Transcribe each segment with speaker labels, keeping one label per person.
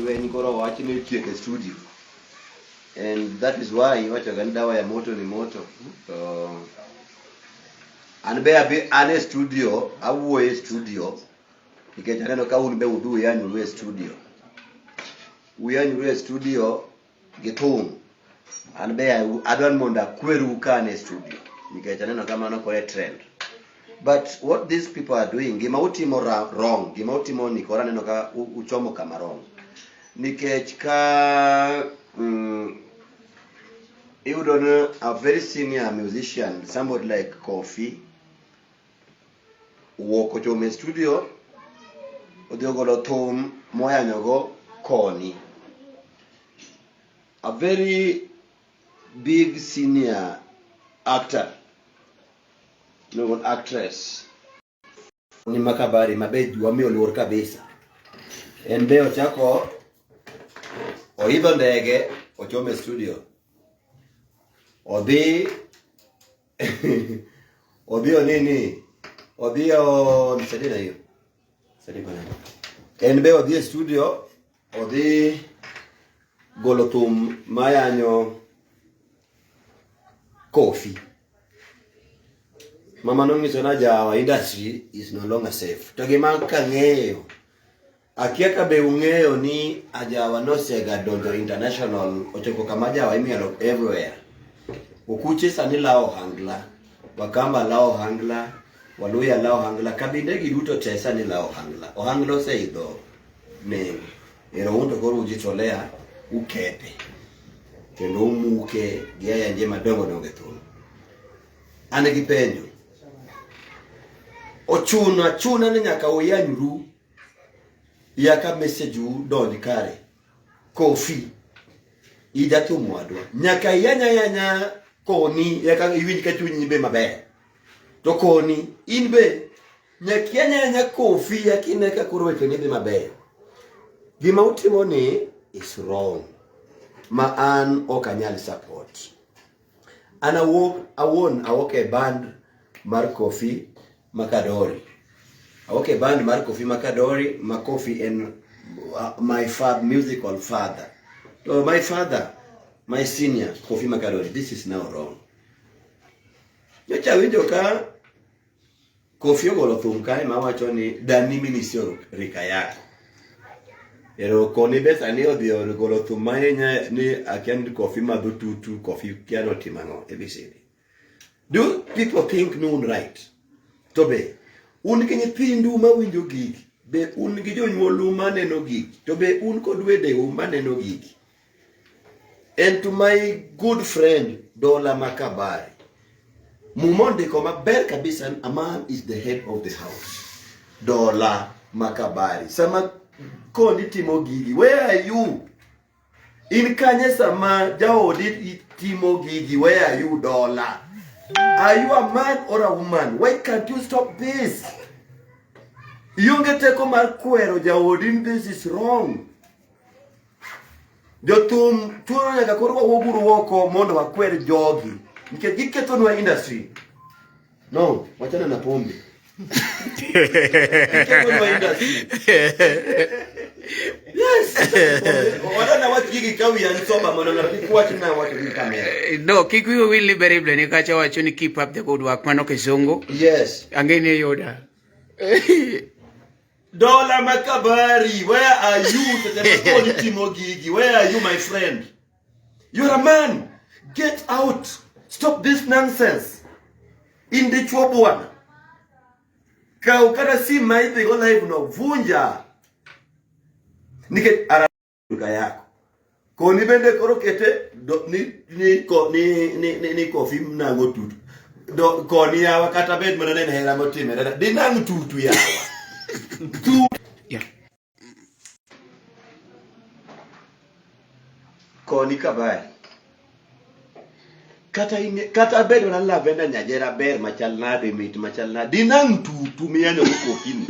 Speaker 1: Lweny koro wach ni otieko e studio. And that is why iwachoga ni dawa ya moto ni moto. To an be abi an e studio, awuoyo e studio nikech aneno ka un be udhi uyanyuru e studio. Uyanyuru e studio gi thum. An be adwa ni mondo akweru ka an e studio nikech aneno ka mano koro e trend. But what these people are doing, gima utimo wrong, gima utimo ni koro aneno ka uchomo kama wrong. Nikech ka iyudo ni a very senior musician, somebody like Kofi, owuok ochomo e studio, odhi ogolo thum moyanyogo koni. A very big senior actor, no, actress, ni Makabari ma be wamiyo luor kabisa. En be ochako oidho ndege ochomo e studio. Odhi odhi onini odhi o nisaidie na hiyo. Nisaidie kwa nani? En be odhi e studio odhi golo thum mayanyo Kofi. Mama nonyiso na jawa industry is no longer safe. To gima kang'eyo, akia ka be ung'eyo ni ajawa nosega donjo international ochopo kama ajawa imielo everywhere. Okuche sani lawo ohangla, Wakamba lawo ohangla, Waluya lawo ohangla, kabinde gi duto te sani lawo ohangla. Ohangla oseidho nengo. Ero un to koro ujitolea ukethe kendo umuke gi ayanje madongo dongo e thum. An gi penjo. Ochuno achuna ni nyaka uyanyru yaka message u donj kare. Kofi ijathum wadwa. Nyaka iyanya yanya koni yaka iwinj ka chunyi be maber. To koni in be nyaka iyanya yanya Kofi yaka ine ka koro wecheni dhi maber. Gima utimo ni is wrong. Ma an ok anyal support. An awuok awuon awuok e band mar Kofi Makadori. Awuok e band mar Kofi Makadori ma Kofi en my father, musical father. To my father, my senior, Kofi Makadori, this is now wrong. Nyocha awinjo ka Kofi ogolo thum kae mawacho ni dani mimi sio rika yako. Ero koni be sani odhi ogolo thum ma hinya ni akia ni Kofi madho tutu, Kofi kia notimo ang'o, ABCD. Do people think ni un right? To be un gi nyithindu mawinjo gigi, be un gi jonyuolu maneno gigi, to be un kod wedeu maneno gigi. And to my good friend Dola Makabari, Muma ondiko maber kabisa, a man is the head of the house. Dola Makabari. Sama koni timo gigi, where are you? In kanye sama jaodi timo gigi, where are you, Dola? Are you a man or a woman? Why can't you stop this? Ionge teko mar kwero jaodi ni this is wrong. Jothum tuono nyaka koro wawuoguru oko mondo wakwer jogi nikech gikethonwa industry. No, wachana na pombe. Gikethonwa industry. Yes. Wadana wach gigi ka wiya ni soba mondo ng'ato kik wach na wacho gi kamera.
Speaker 2: No, kik wiyi wil ni Berry Bleni kacha wacho ni keep up the good work mano kizungu.
Speaker 1: Yes.
Speaker 2: Ang'e ni yuda.
Speaker 1: Dola Makabari, where are you? Seche ma koni timo gigi, where are you my friend? You're a man. Get out. Stop this nonsense. In dichuo bwana. Kaw kata sim ma idhigo live no, vunja. Nikech ara yako. Koni bende koro kete do, ni, ni, ko, ni, ni, ni, ni Kofi nang'o tutu. Do, koni yawa kata bed mana ne en hera motimore. Dinang' tutu yawa. Tu.
Speaker 2: Yeah.
Speaker 1: Koni kabari. Kata in, kata bed mana Lavenda Nyajera ber machal nade mit machal nade. Dinang' tutu miyanyo go Kofi ni.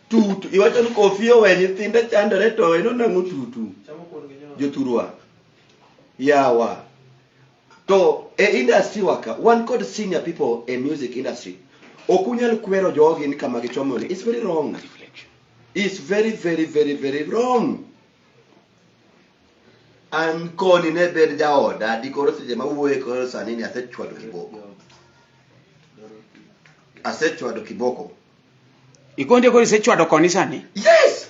Speaker 1: Tutu. Iwacho ni Kofi owe nyithinde chandore to en onang'o tutu. Jothurwa. Yawa. To e industry waka, wan kod senior people e music industry. Ok unyal kwero jogi ni kama gichomo ni. It's very wrong. It's very, very, very, very wrong. An koni ne bed jaoda dikoro seche ma wuoye koro sani ni asechwado kiboko. Asechwado kiboko.
Speaker 2: Ikonde koro isechwado koni sani?
Speaker 1: Yes!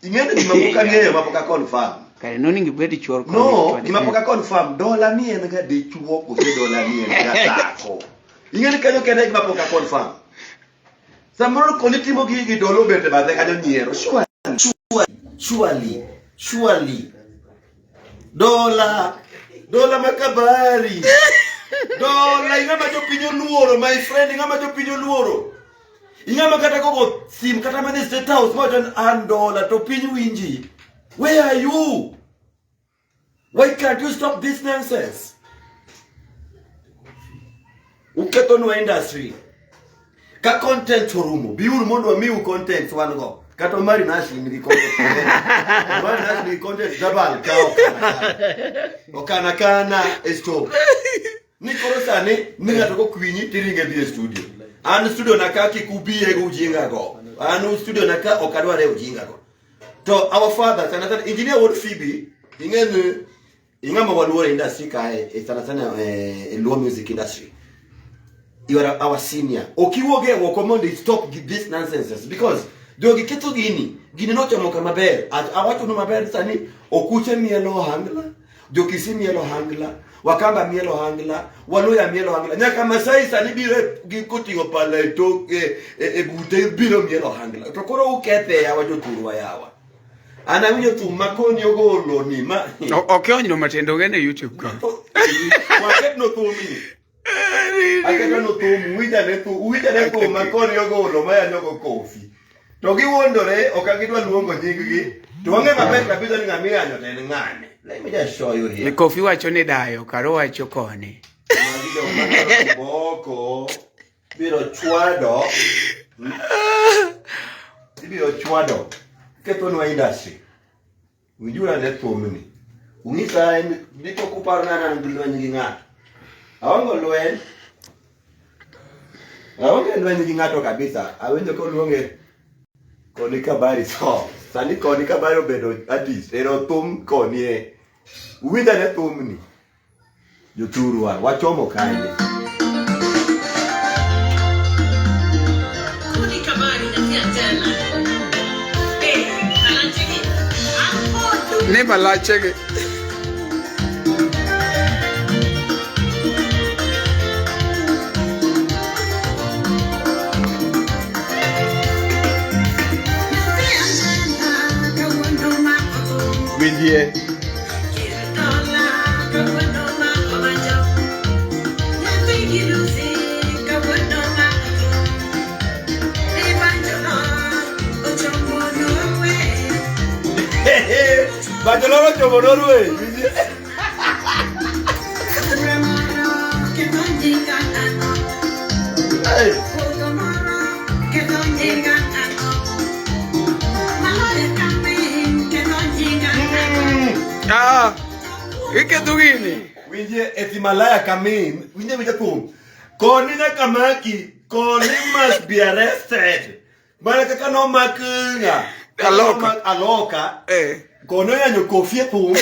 Speaker 1: Ing'eyo gima pok ang'eyo ma pok a confirm.
Speaker 2: Kare noningo ibed chuor koni.
Speaker 1: No, gima pok a confirm, dola ni en ga dichuo kose dola ni en ga dhako. Ing'eyo ni kanyo kende e gima pok a confirm. Samoro koni timo gigi dola obet e bathe kanyo nyiero. Surely, surely, surely. Dola, dola makabari. Dola, ing'ama jopiny oluoro, my friend, ing'ama jopiny oluoro. Ing'ama kata kogo sim kata mana e State House mawacho ni an dola to piny winji. Where are you? Why can't you stop this nonsense? Ukethonwa industry. Ka content orumo, biuru mondo wamiu content wan go. Kata Omari Nash nigi content. Omari Nash nigi content double ka okana. Okana kana e store. Ni koro sani ni ng'ato kokwinyi tiringe dhi e studio. An studio na ka kik ubiye gi ujinga go. An studio na ka ok adware ujinga go. To our father sana sana engineer Wuod Phoebe ing'e ni ing'ama waluoro e industry kae e sana sana e Luo music industry. You are our senior. Ok iwuog e oko mondo i stop this nonsenses because jogi ketho gini. Gini nochomo kama ber. Awachonu maber sani okuche mielo ohangla, Jokisi mielo ohangla, Wakamba mielo ohangla, Waluya mielo ohangla. Nyaka Masai sani biro gi koting'o pala e tok e bute biro mielo ohangla. To koro ukethe yawa jothurwa yawa. An awinjo thum ma koni ogolo ni ma
Speaker 2: Ok onyno matin donge ne YouTube ka.
Speaker 1: Waketno thumni. Aketo no thum, uwinjane thum, uwinjane thum ma koni ogolo ma yanyogo kofi. To giwuondore, ok gidwa luongo nying-gi. To wang'e maber kabisa ni ng'ama iyanyo to en ng'ane. Let me just show you here.
Speaker 2: Kofi wacho ni dayo, karo wacho koni.
Speaker 1: Magi joma kiboko biro chwado. Ibiro chwado. Kethonwa industry. Winjuru ane thumni. Ung'isa en dipo kuparo ni an gi lweny gi ng'ato. Aonge lweny. Aonge lweny gi ng'ato kabisa. Awinjo koluonge Koni Kabari so. Sani Koni Kabari obedo artist. Ero thum koni e. Uwinj ane thumni. Jothurwa, wachomo kanye?
Speaker 3: Koni Kabari nyathi Atela. Eh, malachegi. An kodu.
Speaker 2: Ni malachegi.
Speaker 3: Nyathi Atela, kawuono mako thum.
Speaker 1: Winjie. Bajoloro chomo Norway. Winjie. Hey.
Speaker 2: Ah, iketho gini.
Speaker 1: Winjie eti malaya kamin. Winjie winje thum. Koni nyaka maki. Koni must be arrested. Mana kaka nomak ng'a.
Speaker 2: Aloka.
Speaker 1: Nomak Aloka.
Speaker 2: Eh.
Speaker 1: Koni oyanyo kofi e thum.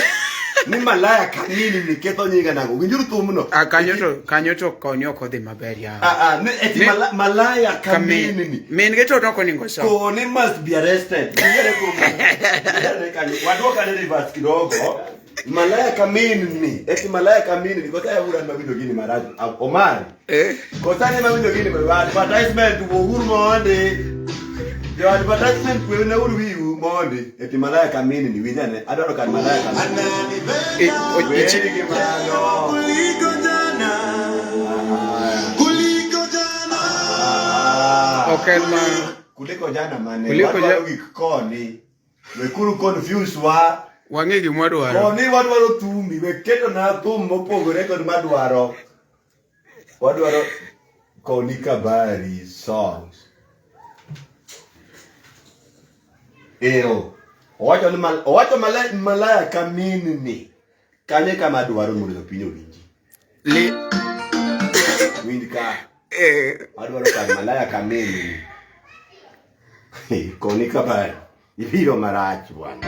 Speaker 1: Ni malaya kamini ni ketho nyinga nang'o. Winjuru thumno.
Speaker 2: Ah, kanyo to koni ok odhi maber yawa.
Speaker 1: Ah, ah, ni eti
Speaker 2: Ne-
Speaker 1: malaya
Speaker 2: Kamin.
Speaker 1: kamini ni.
Speaker 2: Min gi to ok oningo so.
Speaker 1: Koni must be arrested. Winjere thumno. Winjere kanyo. Waduok ane reverse kidogo. Malaya kamini ni. Eti malaya kamini ni. Kosa ya ura mawinjo gini marach. Ah, Omar.
Speaker 2: Eh.
Speaker 1: Kosa ne mawinjo gini marach. Advertisement wuouru mondi. Jo advertisement kwena uru wiu mondi. Eti malaya kamini ni winjane. Adwaro kar malaya kamini.
Speaker 2: Eh,
Speaker 1: Weri gi mano.
Speaker 4: Kuliko jana, kuliko jana.
Speaker 1: Ah.
Speaker 2: Ok en mano.
Speaker 1: Kuliko jana mane.
Speaker 2: Kuliko
Speaker 1: Wadwaro
Speaker 2: ja-
Speaker 1: gik koni. Wekuru confuse wa.
Speaker 2: Wang'e gima wadwaro.
Speaker 1: Koni wadwaro thumi, we keto na thum mopogore kod madwaro. Wadwaro Koni Kabari songs. Ero. Owacho ni mal, owacho malaya, malaya kamini. Kanye kama dwaro mondo jopiny owinji.
Speaker 2: Li
Speaker 1: Winj ka.
Speaker 2: eh,
Speaker 1: Adwaro kar malaya kamini. Koni Kabari. Ibiro marach bwana.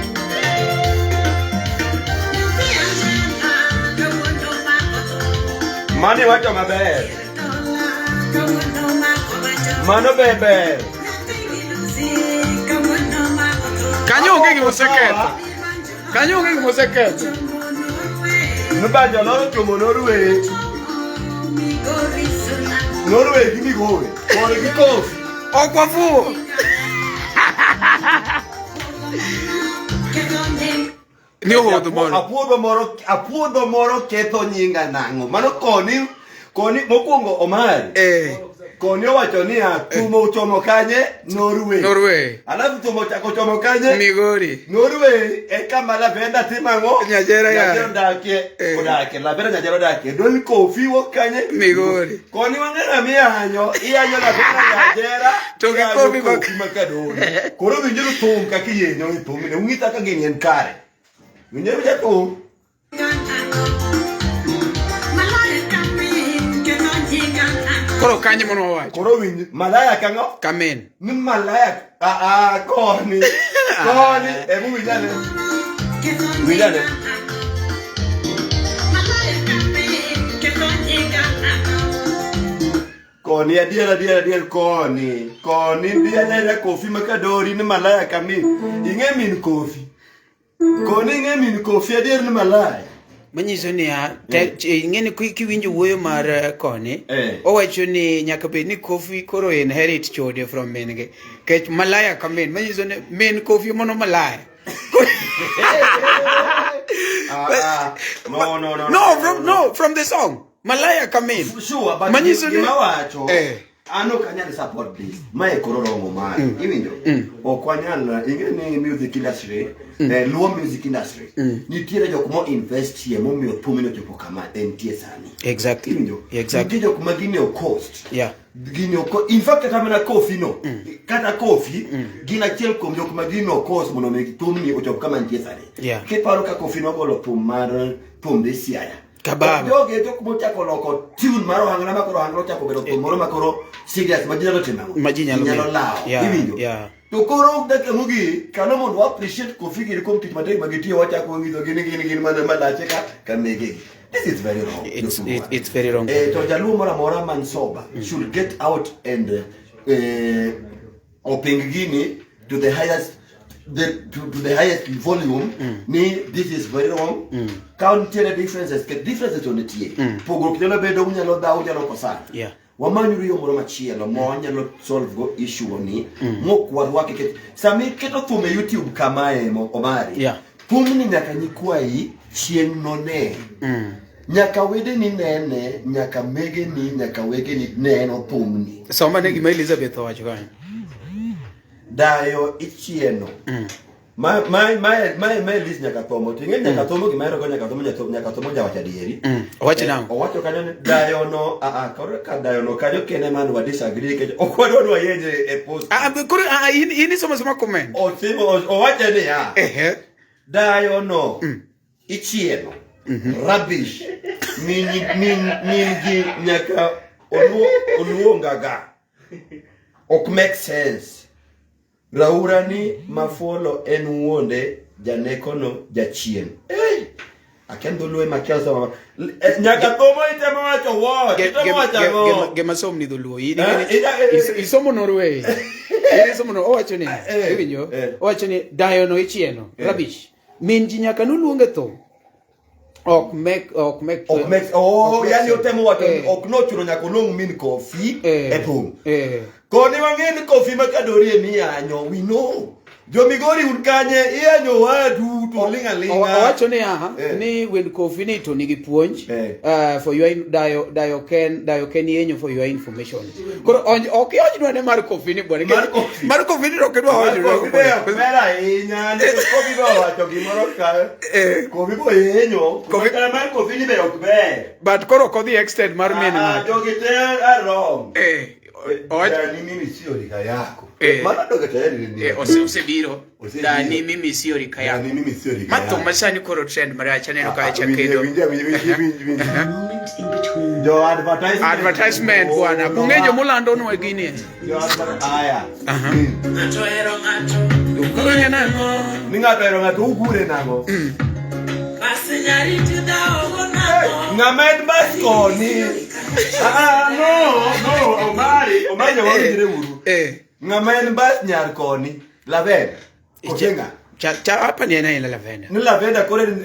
Speaker 1: Mano iwacho maber. Mano ber ber.
Speaker 2: Kanyo onge gima oseketho. Kanyo onge gima oseketho.
Speaker 1: Nubanjo loro chomo Norway. Norway gi Migori. Kod gi Kofi.
Speaker 2: Ok wafuwo. Ni ohodho moro.
Speaker 1: Apuodho moro, apuodho moro ketho nyinga nang'o? Mano koni, koni mokwongo Omari.
Speaker 2: Eh.
Speaker 1: Koni owacho niya, thumo ochomo kanye? Norway.
Speaker 2: Norway.
Speaker 1: Alafu thumo ochako chomo kanye?
Speaker 2: Migori.
Speaker 1: Norway e kama Lavenda timo ang'o?
Speaker 2: Nyajera yaye.
Speaker 1: Nyajera odakie.
Speaker 2: Eh.
Speaker 1: Odakie. Lavenda Nyajera odakie. Dol Kofi wuok kanye?
Speaker 2: Migori.
Speaker 1: Koni wang'e miyanyo, iyanyo Lavenda Nyajera.
Speaker 2: To gi
Speaker 1: iyanyo
Speaker 2: Kofi ma-
Speaker 1: Kofi Makadori. Koro winjuru thum kaka iyenyo e thumni. Ung'isa kaka gini en kare. Winjuru winja thum.
Speaker 2: Koro kanyo mono wawacho.
Speaker 1: Koro winj malaya kang'o?
Speaker 2: Kamen.
Speaker 1: Ni malaya ah ah koni. Koni ebu winjane. Winjane. Koni adier adier adier koni. Koni bi anyanya Kofi Makadori ni malaya kami. Ing'e min Kofi. Koni ing'e min Kofi adier ni malaya.
Speaker 2: Manyiso niya, ing'e ni kiwinjo wuoyo mar koni,
Speaker 1: Eh.
Speaker 2: owacho ni nyaka bed ni Kofi koro inherit chode from min gi. Kech malaya ka min, manyiso ni min Kofi mono malaya.
Speaker 1: Ah, ah. No, no, no.
Speaker 2: No, from, no, from the song. Malaya ka min.
Speaker 1: Sure, but
Speaker 2: Manyiso ni
Speaker 1: gima wacho
Speaker 2: Eh.
Speaker 1: an ok anyal support this. Mae koro romo mare. Iwinjo? Ok wanyal ing'e ni music industry, Luo music industry. Nitiere jok mo invest ye momiyo thumni ochopo kama entie sani.
Speaker 2: Exactly.
Speaker 1: Iwinjo?
Speaker 2: Exactly.
Speaker 1: Nitie jok ma gini o cost.
Speaker 2: Yeah.
Speaker 1: Gini ok in fact kata mana Kofi no. Kata Kofi gin achiel kuom jok ma gini o cost mondo mi thumni ochop kama entie sani.
Speaker 2: Yeah.
Speaker 1: Kiparo ka Kofi nogolo thum mar thum dhi Siaya.
Speaker 2: Kababa.
Speaker 1: Jogi jok mochako loko tune mar ohangla ma koro ohangla ochako bedo thum moro ma koro serious ma ji nyalo timo ang'o?
Speaker 2: Ma ji nyalo
Speaker 1: nyalo
Speaker 2: bedo.
Speaker 1: lawo.
Speaker 2: Yeah,
Speaker 1: Iwinjo?
Speaker 2: yeah.
Speaker 1: To koro dakika mogik, kano mondo wa appreciate Kofi gini kuom tich matek ma gitiyo wachako wang'iso gin gin gin mana malache ka ka megegi. This is very wrong.
Speaker 2: It's very wrong.
Speaker 1: To jaluo moro amora man sober should get out and oping gini to the highest to the highest volume ni this is very wrong. Ka nitiere differences, ke differences to nitie. Pogruok nyalo bedo, unyalo dhaw, unyalo kosana.
Speaker 2: Yeah.
Speaker 1: Wamanyuru yo moro machielo ma wanyalo solve go issue ni mok warwake nikech sama iketo thum e YouTube kamae mo Omari.
Speaker 2: Yeah.
Speaker 1: Thumni nyaka nyikwayi chieng' none. Nyaka wedeni nene, nyaka megeni, nyaka wegeni neno thumni.
Speaker 2: Soma ne gima Elizabeth owacho kanyo.
Speaker 1: Dayo ichieno. Ma ma ma ma ma Elise nyaka thomo. To ing'e nyaka thomo gima ahero go nyaka thomo nyaka nyaka thomo jawacho adieri.
Speaker 2: Owacho nang'o?
Speaker 1: Owacho kanyo ni dayo no a a koro ka dayo no kanyo kene man wa disagree nikech ok wadwa ni wayenje e post.
Speaker 2: Ah, ah, koro ah, in isomo soma comment.
Speaker 1: Otimo owacho niya.
Speaker 2: Ehe.
Speaker 1: Dayo no ichieno. Rubbish. Min min min gi nyaka oluongaga. Ok make sense. Raura ni mafuolo en wuonde janekono jachien. Hey! Akia dholuo ema akia somo. Nyaka thomo itemo wacho what? Itemo wacho ang'o?
Speaker 2: Gema som ni dholuo.
Speaker 1: Eh,
Speaker 2: Isomo Norway. In isomo no owacho ni iwinjo? Owacho ni dayo no ichieno. Rubbish. Min ji nyaka noluonge thum. Ok make ok make
Speaker 1: Ok make oh,
Speaker 2: ok make
Speaker 1: yani
Speaker 2: sense.
Speaker 1: otemo wacho ni ok nochuno nyaka oluong min Kofi e thum. Koni wang'e ni Kofi Makadori ema iyanyo, we know. Jo Migori un kanye iyanyo wadu to ling' aling'a.
Speaker 2: Owacho ni aha, ni wend Kofi ni to nigi puonj for your dayo dayo ken dayo ken yenyo for your information. Koro onj ok ionj ne mar Kofi ni bwana.
Speaker 1: Mar Kofi.
Speaker 2: Mar Kofi ni ok idwa
Speaker 1: Mar
Speaker 2: onjo.
Speaker 1: Kofi be ok ber ahinya nikech Kofi be owacho gimoro ka. Kofi be oyenyo.
Speaker 2: Kofi-
Speaker 1: Kata mar Kofi ni be ok ber.
Speaker 2: But koro ok odhi extend mar min
Speaker 1: Ah,
Speaker 2: ng'ato.
Speaker 1: jogi te are wrong.
Speaker 2: Owacho
Speaker 1: Dani mimi sio rika yako.
Speaker 2: Eh.
Speaker 1: Mano doge tayari ni.
Speaker 2: Osebiro.
Speaker 1: Osebiro.
Speaker 2: Dani mimi sio rika yako.
Speaker 1: Dani mimi sio rika
Speaker 2: Ma thum
Speaker 1: yako.
Speaker 2: ma sani koro trend marach aneno
Speaker 1: Ah,
Speaker 2: ka
Speaker 1: ah,
Speaker 2: cha kedo.
Speaker 1: winja, winja, winja, winja, winja. Jo advertisement.
Speaker 2: Advertisement bwana.
Speaker 1: Oh,
Speaker 2: Kung'e jomolandonwa gini.
Speaker 1: Jo aya.
Speaker 3: Ng'ato ohero ng'ato.
Speaker 2: Koro nang'o?
Speaker 1: Ni ng'ato ohero ng'ato ugure nang'o?
Speaker 3: Bas nyariti dhawo go nang'o?
Speaker 1: Ng'ama en bas koni. Ah, no, no, Omari, Omari wawinjre uru.
Speaker 2: Eh.
Speaker 1: Ng'ama en bas nyar koni. Laven. Kosenga.
Speaker 2: Cha cha hapa ni ena Lavenda.
Speaker 1: Ni Lavenda kore en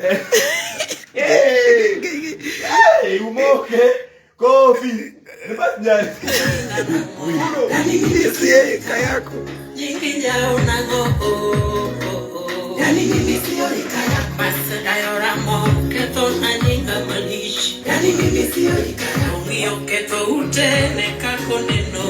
Speaker 1: Eh. Eh, umoke. Kofi. Ni bas nyar.
Speaker 2: Sie kayako.
Speaker 3: Nyingi nyao nang'o Yani mimi sio rika yako Bas dayo ramo ketho na nyinga malich Yani mimi sio rika yako Ong'iyo ketho ute ne kako neno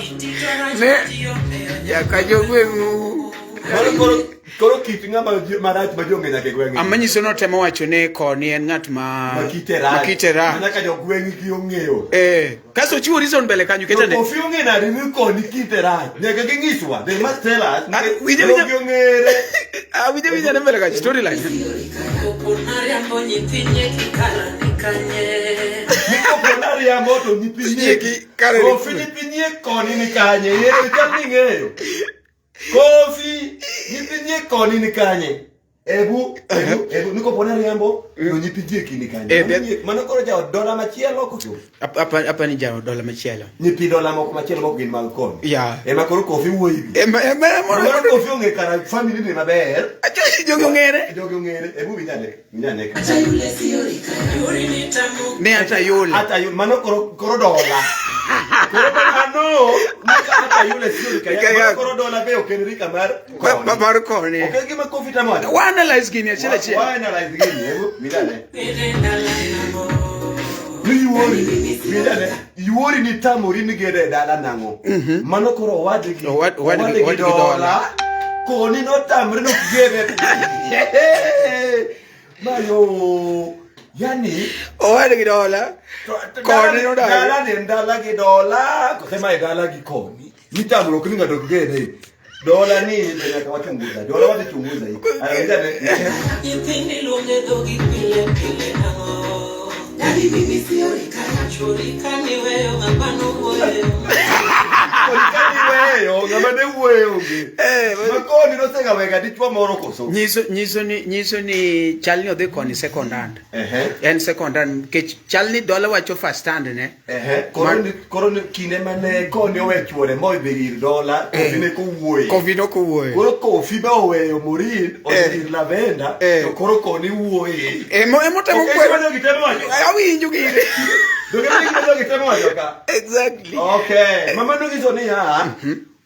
Speaker 3: Itito rach
Speaker 2: Ne.
Speaker 3: tiyo e
Speaker 2: Nyaka jogweng'u.
Speaker 1: Mano koro koro kit ng'ama marach ma jonge nyaka e gweng'e.
Speaker 2: Amanyiso notemo wacho ni koni en ng'at ma
Speaker 1: Ma kite rach.
Speaker 2: ma kite rach.
Speaker 1: Ma nyaka jogweng' gi ong'eyo.
Speaker 2: Eh, kasto chiwo reason mbele kanyo
Speaker 1: To
Speaker 2: ketane.
Speaker 1: Kofi ong'e nade ni koni kite rach. Nyaka ging'iswa. They must tell us.
Speaker 2: Ah, winjo- winjo-
Speaker 1: Jogi ong'ere.
Speaker 2: Ah, winjo winjo ne mbele kanyo storyline.
Speaker 3: Kopona riambo nyithi nyeki kara ni kanye
Speaker 1: Ni kopo nariambo to nyithi
Speaker 2: Nyieki kare ni
Speaker 1: Kofi
Speaker 2: kure.
Speaker 1: nyithi nyiek koni ni kanye. Yero chal ni ing'eyo. Kofi nyithi nyiek koni ni kanye. Ebu, ebu, ebu, ni kopo nariambo to nyithi nyieki ni kanye.
Speaker 2: Eh,
Speaker 1: Mano nyiek- Mano koro jaod dola machielo koso?
Speaker 2: Hapa hapa ni jao dola machielo.
Speaker 1: Nyithi dola moko machielo mok gin mag koni.
Speaker 2: Yeah.
Speaker 1: Ema koro Kofi wuoyi gi.
Speaker 2: Ema ema
Speaker 1: Mano
Speaker 2: ema
Speaker 1: Kofi ong'e kara family ni maber.
Speaker 2: Acho jogi ong'ere.
Speaker 1: Jogi ong'ere. Ebu winjane, winjane ka.
Speaker 3: Hata yule sio rika yako Yuri ni tamu
Speaker 2: Ne hata yule.
Speaker 1: Hata yule mano koro koro dola. Koro mano hata yule sio rika
Speaker 2: Rika
Speaker 1: yako. Mano
Speaker 2: yako.
Speaker 1: koro dola be ok en rika mar koni.
Speaker 2: Mar koni.
Speaker 1: Ok en gima Kofi temo wacho.
Speaker 2: Wa analyze gini achiel achiel.
Speaker 1: Wa analyze gini, ebu winjane.
Speaker 3: Bede dala nang'o
Speaker 1: Ni yuori, winjane. Yuori ni tamori ni gedo e dala nang'o. Mano koro owadgi.
Speaker 2: Owadgi-
Speaker 1: Owadgi
Speaker 2: owadgi dola.
Speaker 1: Koni notamre nok gede. Mayo. Yani
Speaker 2: Owadgi dola. Koni nodagi.
Speaker 1: Dala ni en dala gi dola, kose ma e dala gi koni. Nitamruok ni ng'ato ok gede. Dola ni to nyaka wachunguza. Dola wadhi chunguza hii. Aya, winja ne.
Speaker 3: Nyithindi luonge dhogi pile pile nang'o Yani mimi sio rika yako Churi kaniweyo ng'ama nowuoyo
Speaker 1: Koni ka niweyo, ng'ama ne wuoyo onge.
Speaker 2: Eh,
Speaker 1: Ma koni nosega wega dichuo moro koso.
Speaker 2: Nyiso nyiso ni nyiso ni chal ni odhi koni second hand.
Speaker 1: Ehe.
Speaker 2: En second hand nikech chal ni dola wacho first hand ne.
Speaker 1: Ehe. Koro ni koro ni kinde mane koni owe chuore modhi ir dola, Kofi ne kowuoye.
Speaker 2: Kofi nok owuoye.
Speaker 1: Koro Kofi be oweyo Morin odhi ir Lavenda,
Speaker 2: Eh.
Speaker 1: to koro koni wuoye.
Speaker 2: Emo emo temo
Speaker 1: Ok en
Speaker 2: kwero.
Speaker 1: gima jogi temo wacho.
Speaker 2: Awinjo gini.
Speaker 1: Donge en gima jogi temo wacho ka?
Speaker 2: Exactly.
Speaker 1: Okay. Mama nonyiso niya,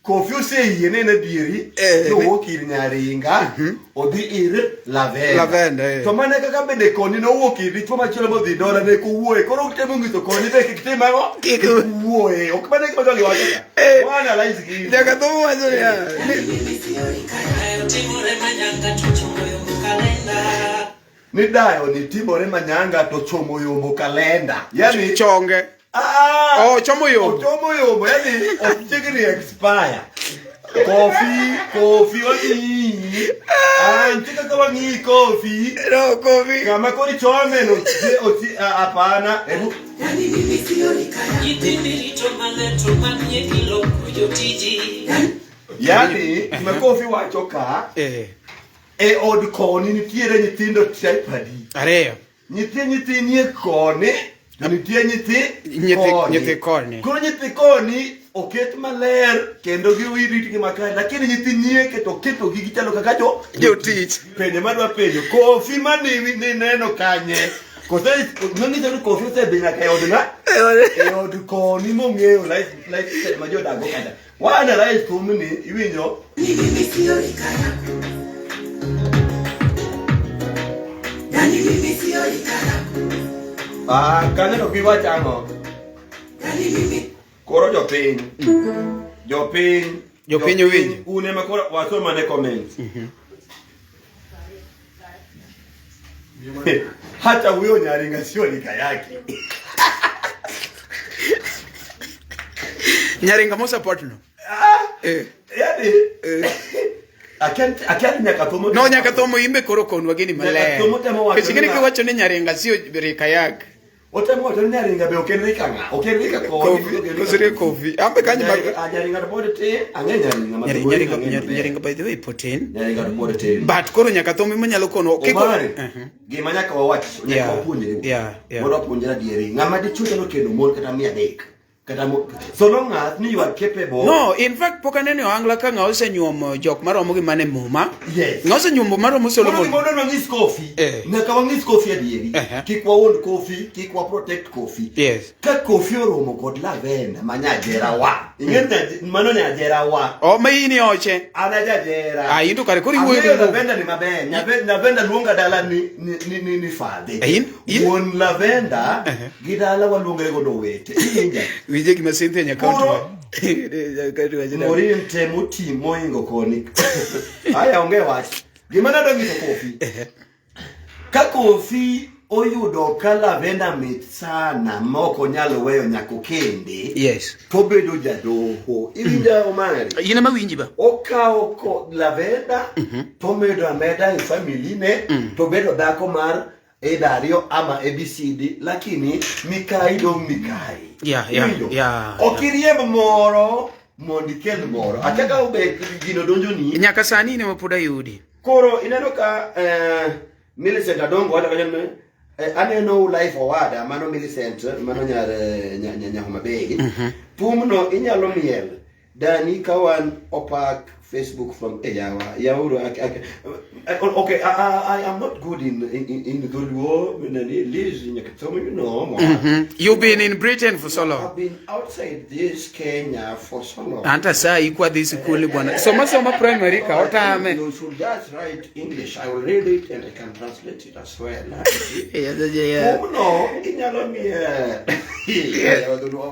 Speaker 1: Kofi oseyie ne en adieri,
Speaker 2: Eh,
Speaker 1: nowuok ir Nyaringa, odhi ir Lavenda.
Speaker 2: Lavenda, eh.
Speaker 1: To mana kaka bende koni nowuok ir dichuo machielo modhi dola ne kowuoye. Koro utemo nyiso koni be kik tim ang'o?
Speaker 2: Kik-
Speaker 1: Kik wuoye. Ok mano e gima jogi wacho ka.
Speaker 2: Eh.
Speaker 1: Wa analyze gini.
Speaker 2: Nyaka thum wacho niya.
Speaker 3: Mimi sio rika yako Timore manyanga to chomo yombo kalenda
Speaker 1: Ni dayo ni timore manyanga to chomo yombo kalenda. Yani
Speaker 2: Chonge.
Speaker 1: Ah!
Speaker 2: Oh, chomo yombo.
Speaker 1: Ochomo yombo, yani ochiegni expire. Kofi, kofi wang'iyi. Ah, nitie kaka wang'iyi kofi.
Speaker 2: No, Kofi.
Speaker 1: Kama koro ichome no oti hapana. Hebu
Speaker 3: Yani mimi sio rika yako Nyithindi rito maler to manie kiloko jotiji
Speaker 1: yani gima kofi wacho ka
Speaker 2: Eh.
Speaker 1: e od koni nitiere nyithindo type adi.
Speaker 2: Ariyo.
Speaker 1: Nitie nyithi nie koni, to nitie nyithi koni.
Speaker 2: Nyithi koni.
Speaker 1: Koro nyithi koni oket maler kendo giritgi makare, lakini nyithi nyieke to oketogi gichalo kaka jo
Speaker 2: Jotich.
Speaker 1: Penjo madwa penjo, Kofi mane nineno kanye? Kose nonyiso ni Kofi osedhi nyaka e od ng'a? E od koni mong'eyo life ma jodago kacha. Wa analyze thumni, iwinjo?
Speaker 3: Ni mimi sio rika yako Yani mimi sio rika yako
Speaker 1: Ah, kanyo to giwach ang'o?
Speaker 3: Yani mimi
Speaker 1: Koro jopiny. Jopiny.
Speaker 2: Jopiny owinjo.
Speaker 1: Un ema koro wasom ane comments. Hata huyo Nyaringa sio rika yake.
Speaker 2: Nyaringa mo support no. Eh.
Speaker 1: Yani akia nyaka thomo.
Speaker 2: No nyaka thomo imbe koro konwa gini maler.
Speaker 1: Nyaka thomo temo wacho
Speaker 2: Nikech gini
Speaker 1: ni
Speaker 2: kiwacho ni Nyaringa sio rika yake.
Speaker 1: Otemo wacho ni Nyaringa be ok en rika ng'a? Ok en rika koni.
Speaker 2: Kofi,
Speaker 1: ok en rika
Speaker 2: koso rika Kofi. Ambe kanyo mag-
Speaker 1: Nyaringa to pod tin. Ang'e Nyaringa ma
Speaker 2: Nyaringa Nyaringa by the way pod tin.
Speaker 1: Nyaringa to pod tin.
Speaker 2: But koro nyaka thumbe manyalo kono.
Speaker 1: Omari, gima nyaka wawach, nyaka wapuonjre. Mondo wapuonjre adieri. Ng'ama dichwo nyalo kendo mon kata 300. Kata mo, so long as ni you are capable.
Speaker 2: No, in fact pok aneno e ohangla ka ng'a osenyuomo jok maromo gi mane muma.
Speaker 1: Yes.
Speaker 2: Ng'a osenyuomo maromo
Speaker 1: Koro
Speaker 2: Solomon.
Speaker 1: gima wadwaro wang'is Kofi.
Speaker 2: Eh.
Speaker 1: Nyaka wang'is Kofi adieri.
Speaker 2: Eh.
Speaker 1: Kik wawuond Kofi, kik wa protect Kofi.
Speaker 2: Yes.
Speaker 1: Ka Kofi oromo kod Lavenda ma nyajera wa. Ing'e mano nyajera wa.
Speaker 2: O ma in oche.
Speaker 1: An ajajera.
Speaker 2: Ah, in to kare koro iwuoyo gi
Speaker 1: Ang'eyo
Speaker 2: nguvu.
Speaker 1: Lavenda ni maber. Lavenda luonga dala ni ni ni ni, ni fadhe.
Speaker 2: Eh, in-
Speaker 1: Wuon Lavenda
Speaker 2: Eh.
Speaker 1: gi dala waluongre godo owete. Iwinja?
Speaker 2: Winje gima Cynthia Nyakaunti
Speaker 1: Koro-
Speaker 2: wacho. Nyakaunti wacho nang'o?
Speaker 1: Morin temo ti moingo koni. Aya onge wach. Gima nadwa nyiso Kofi. Ka Kofi oyudo ka Lavenda mit sana ma ok onyal weyo nyaka okende.
Speaker 2: Yes.
Speaker 1: Tobedo jadoho. Iwinja Omari?
Speaker 2: In ema winji ba.
Speaker 1: Okawo ko Lavenda tomedo ameda e family ne tobedo dhako mar either ariyo ama ABCD lakini mikai dong' mikai. Iwinjo? Ok iriemb moro mondo ikel moro. Akia ka obe gino donjoni.
Speaker 2: Nyaka sani in ema pod ayudi.
Speaker 1: Koro ineno ka Millicent Adongo wacho kanyo ni aneno u live owada mano Millicent mano nyar nya Homa Bay. Thumno inyalo miel Dani ka wan opak Facebook from yawa yauru okay I am not good in Dholuo nani Liz Nyakatsomo you know.
Speaker 2: You've been in Britain for so long.
Speaker 1: I've been outside this Kenya for so long.
Speaker 2: Anta saa ikwa dhi sikul bwana. Soma soma primary ka otame.
Speaker 1: You should just write English. I will read it and I can translate it as well. Thumno inyalo miel.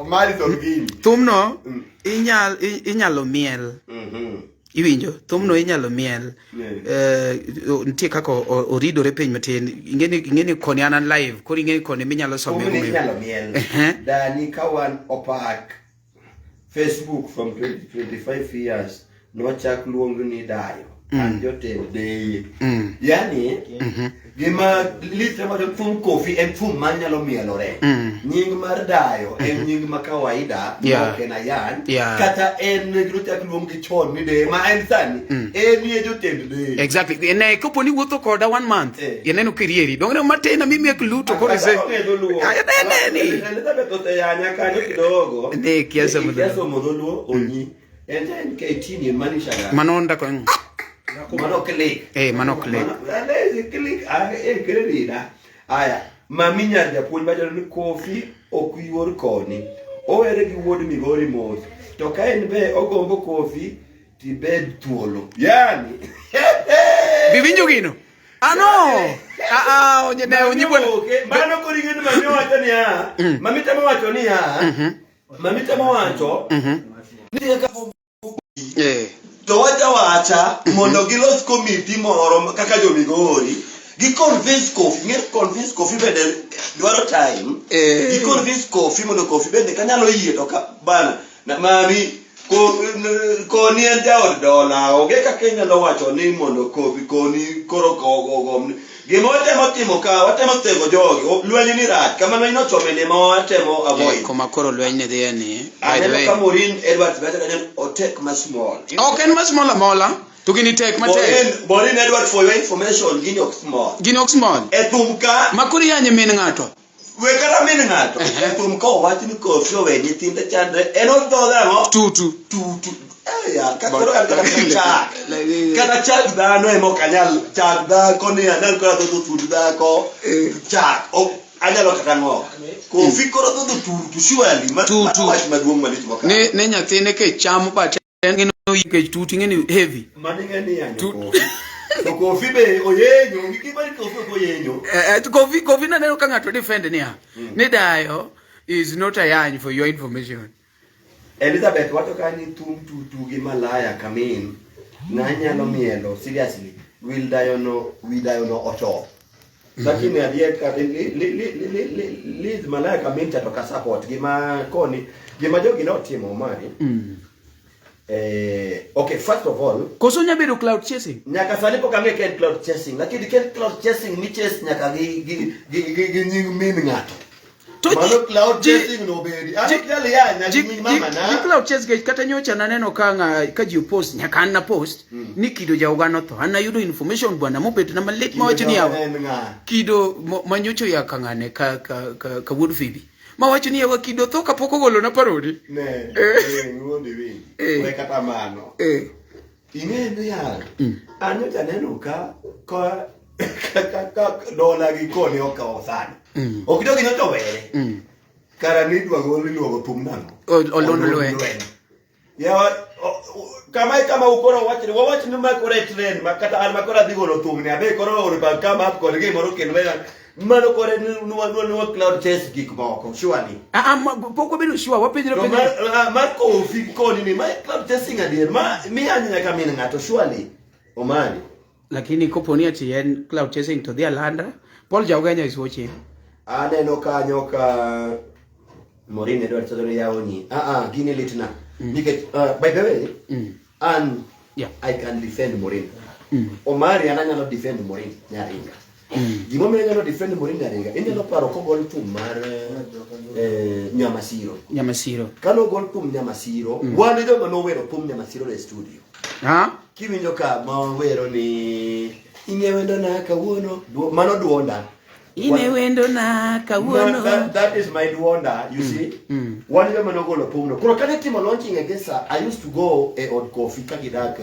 Speaker 1: Mari to gini.
Speaker 2: Thumno inyalo miel. Iwinjo thumno inyalo miel. Nitie kaka oridore piny matin. Ing'eni koni an live, koro ing'eni koni minyalo some
Speaker 1: Thumno
Speaker 2: goyo.
Speaker 1: inyalo miel. Dani ka wan opak Facebook from 25 years nochak luong ni dayo. An jotend deye. Yani gima lit ema to thum Kofi en thum ma nyalo mielore. Nying mar dayo en nying ma kawaida ma ok en ayany. Kata en nochak luong gi chon ni deye ma en sani en ye jotend deye.
Speaker 2: Exactly. Ne kopo ni wuotho koda 1 month. Ineno kirieri. Donge matin na mimi ekluto koro ise. Aya ne ni.
Speaker 1: Elizabeth oseyanya kanyo kidogo.
Speaker 2: Ne kia somo
Speaker 1: Kia
Speaker 2: dholuo.
Speaker 1: somo dholuo onyi. En en KT ni maanisha ga.
Speaker 2: Mano ndako.
Speaker 1: Mano click.
Speaker 2: Mano click.
Speaker 1: Mano click. Kere rida. Aya, mami nyar japuonj wacho ni Kofi ok yuor koni. Owere gi wuod Migori mos. To ka en be ogombo Kofi tibed thuolo. Yani.
Speaker 2: Biwinjo gino? Ano? Ne onyi bwana.
Speaker 1: Mano koro ing'e ni mami wacho niya. Mami temo wacho niya. Mami temo wacho. Ni kaka To wacha wacha mondo gilos komiti moro kaka jo Migori. Gi convince Kofi, ng'e convince Kofi bende dwaro time. Gi convince Kofi mondo Kofi bende kanyalo yie to ka bana na, mami koni en jaod dola onge kaka inyalo wacho ni mondo Kofi koni koro go gima watemo timo ka watemo thego jogi lweny ni rach kamano inochome ni ma watemo avoid
Speaker 2: Koma koro lweny ni dhiye ni by the
Speaker 1: Aneno
Speaker 2: way
Speaker 1: ka Maureen Edwards wacho kanyo ni otek ma small.
Speaker 2: Ok en ma small amola to gini tek matek.
Speaker 1: Maureen Edwards for your information gini ok small.
Speaker 2: Gini ok small.
Speaker 1: E thum ka
Speaker 2: ma koro iyanye min ng'ato.
Speaker 1: We kata min ng'ato. E thum ka owach ni Kofi owe nyithinde chandre en odhodhe ang'o?
Speaker 2: Tutu.
Speaker 1: Tutu. Aya, ka koro an kata chak. Kata chak dhano ema ok anyal chak dhako ni anyal koro dhodho thund dhako. Chak ok anyalo kata ng'ok. Kofi koro dhodho tutu surely ma
Speaker 2: Tutu.
Speaker 1: wach maduong' malich mokalo.
Speaker 2: Ne nyathine ke chamo but en ng'eno nikech tutu ing'e ni heavy.
Speaker 1: Mano ing'e ni yanyo Kofi. To Kofi be oyenyo, gik ma Kofi ok oyenyo.
Speaker 2: Kofi naneno ka ng'ato defend niya. Ni dayo is not a yany for your information.
Speaker 1: Elizabeth wacho ka ni thum tutu gi malaya kamin ng'a nyalo mielo seriously will dayo no wi dayo no oto. Lakini adier ka li malaya kamin cha to ka support gima koni gima jogi notimo Omari. Okay, first of all,
Speaker 2: Koso nya bedo cloud chasing?
Speaker 1: Nyaka sani pok ang'e ka en cloud chasing, lakini ka en cloud chasing ni chase nyaka gi nying min ng'ato.
Speaker 2: To ji-
Speaker 1: Mano cloud
Speaker 2: ji-
Speaker 1: chasing no bedi. An
Speaker 2: ji-
Speaker 1: ok nyal yanya
Speaker 2: ji
Speaker 1: gi min mama na.
Speaker 2: ji cloud chase gech kata nyocha naneno ka ng'a ka ji post nyaka an na post ni kido ja oganda otho an nayudo information bwana mobet na malit mawacho ni yawa
Speaker 1: En ng'a?
Speaker 2: kido manyocho ya kang'ane ka ka ka, ka wuod Phoebe mawacho ni yawa kido tho kapok ogolo na parodi
Speaker 1: Ne.
Speaker 2: Eh.
Speaker 1: Eh, wuondi winji.
Speaker 2: Eh.
Speaker 1: We kata mano.
Speaker 2: eh
Speaker 1: Ing'e niya, an nyocha aneno ka ka ka ka dola gi koni okawo sani. Ok jogi nyocha owere. Kara ni idwa gol iluongo thum nang'o?
Speaker 2: Olund lweny.
Speaker 1: Yawa, kama e kama ukoro wach ni wawach ni ma koro e trend ma kata an ma koro adhi golo thum ni abe koro oro pa come up kod gimoro kendo mano koro nwa nwa nwa cloud chase gik moko surely.
Speaker 2: Ah, ah, pok wabedo sure wapenjre
Speaker 1: To
Speaker 2: penjo
Speaker 1: mar, ah, mar Kofi koni ni ma cloud chasing adier ma miyanyo nyaka min ng'ato surely. Omari.
Speaker 2: Lakini kopo ni ati en cloud chasing to dhi alanda Paul Jaugenya is watching.
Speaker 1: Aneno kanyo ka Maureen Edward Sodoro yawoni. Ah ah, gini litna. Nikech by the way, an
Speaker 2: Yeah.
Speaker 1: I can defend Maureen. Omari an anyalo defend Maureen Nyaringa. Gimomiyo anyalo defend Maureen Nyaringa, inyalo paro kogol thum mar Nyamasiro.
Speaker 2: Nyamasiro.
Speaker 1: Kane ogol thum Nyamasiro, wan e joma nowero thum Nyamasiro e studio.
Speaker 2: Ha?
Speaker 1: Kiwinjo ka ma wero ni ing'e wendona kawuono, mano duonda.
Speaker 2: Ine wendona kawuono.
Speaker 1: That is my duonda, you see. Wan joma nogolo thumno. Koro kane timo launching e Gesa, I used to go e od Kofi ka gidak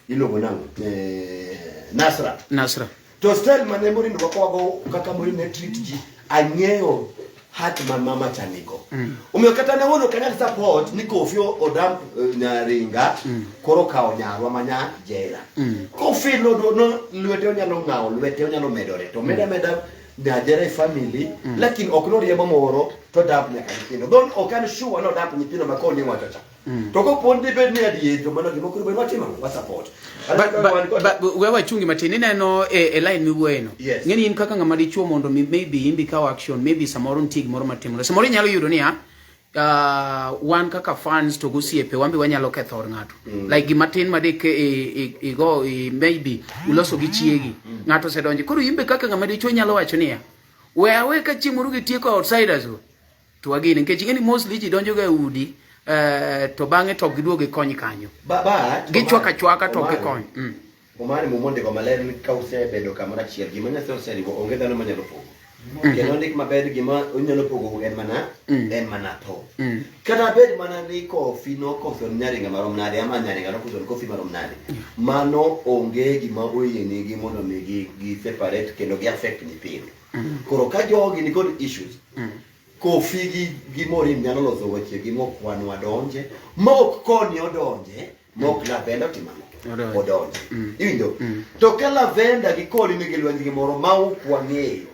Speaker 1: iluongo nang'o? Nasra.
Speaker 2: Nasra.
Speaker 1: To style mane Maureen rwakowago kaka Maureen ne treat ji, ang'eyo hat ma mama cha nigo. Omiyo kata ne wuon ok anyal support ni Kofi odamp Nyaringa, koro okawo nyarwa ma nya jela. Kofi no, no, lwete onyalo ng'awo, lwete onyalo medore. To meda meda nyajera e family, lakini ok noriembo moro to damp nyaka nyithindo. Don ok an sure no damp nyithindo ma koni wacho cha. To kopo ni bed ni adier to mano gima koro bed watimo ang'o? Wa support.
Speaker 2: But we wachungi matin ineno e line miwuoye no.
Speaker 1: Yes.
Speaker 2: Ng'eni in kaka ng'ama dichuo mondo mi maybe imbi kaw action, maybe samoro nitie gimoro matimore. Samoro inyalo yudo niya, wan kaka fans to gosiepe wan be wanyalo ketho od ng'ato. Like gima tin ma dik igo maybe uloso gi chiegi. Ng'ato osedonjo. Koro imbe kaka ng'ama dichuo inyalo wacho niya, we awe ka chieng' moro gitieko outsiders go. To wagine nikech ing'eni mostly ji donjo ga e udi to bang'e to ok giduog gikony kanyo. Gichwako achwaka to ok gikony.
Speaker 1: Omari Muma ondiko maler ni ka usebedo kamoro achiel, gima Nyasaye oseriwo onge dhano manyalo pogo. Kendo ondik maber gima onyalo pogo en mana en mana tho. Kata bed mana ni Kofi nokoso Nyaringa marom nade ama Nyaringa nokoso Kofi marom nade. Mano onge gima oyienigi mondo mi gi separate kendo gi affect nyithindo. Koro ka jogi nikod issues, Kofi gi Maureen nyalo loso weche gi mok wan wadonje, mok koni odonje, mok Lavenda otimo ang'o?
Speaker 2: Odonje.
Speaker 1: Odonje. Iwinjo? To ka Lavenda gi Koni nigi lweny gi moro ma ok wang'eyo.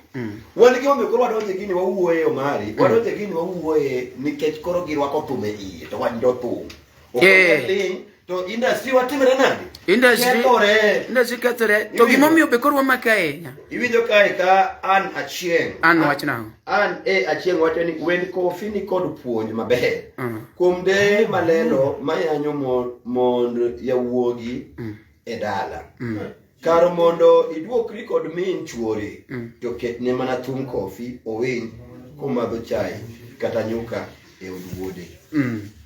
Speaker 1: Wan gi omiyo koro wadonje gini wawuoye Omari, wadonje gini wawuoye nikech koro girwako thum e iye to wan jo thum. Ok wanyal ling' to industry watimre nade?
Speaker 2: Industry
Speaker 1: Kethore.
Speaker 2: Industry kethore. To gimomiyo be koro wamake ahinya.
Speaker 1: Iwinjo kae ka an Achieng'.
Speaker 2: An wach nang'o?
Speaker 1: An e Achieng' wacho ni wend Kofi ni kod puonj maber. Kuom deye malelo mayanyo mond yawuogi e dala. Kar mondo iduokri kod min chuori, to ketne mana thum Kofi owinj komadho chai kata nyuka e od wuode.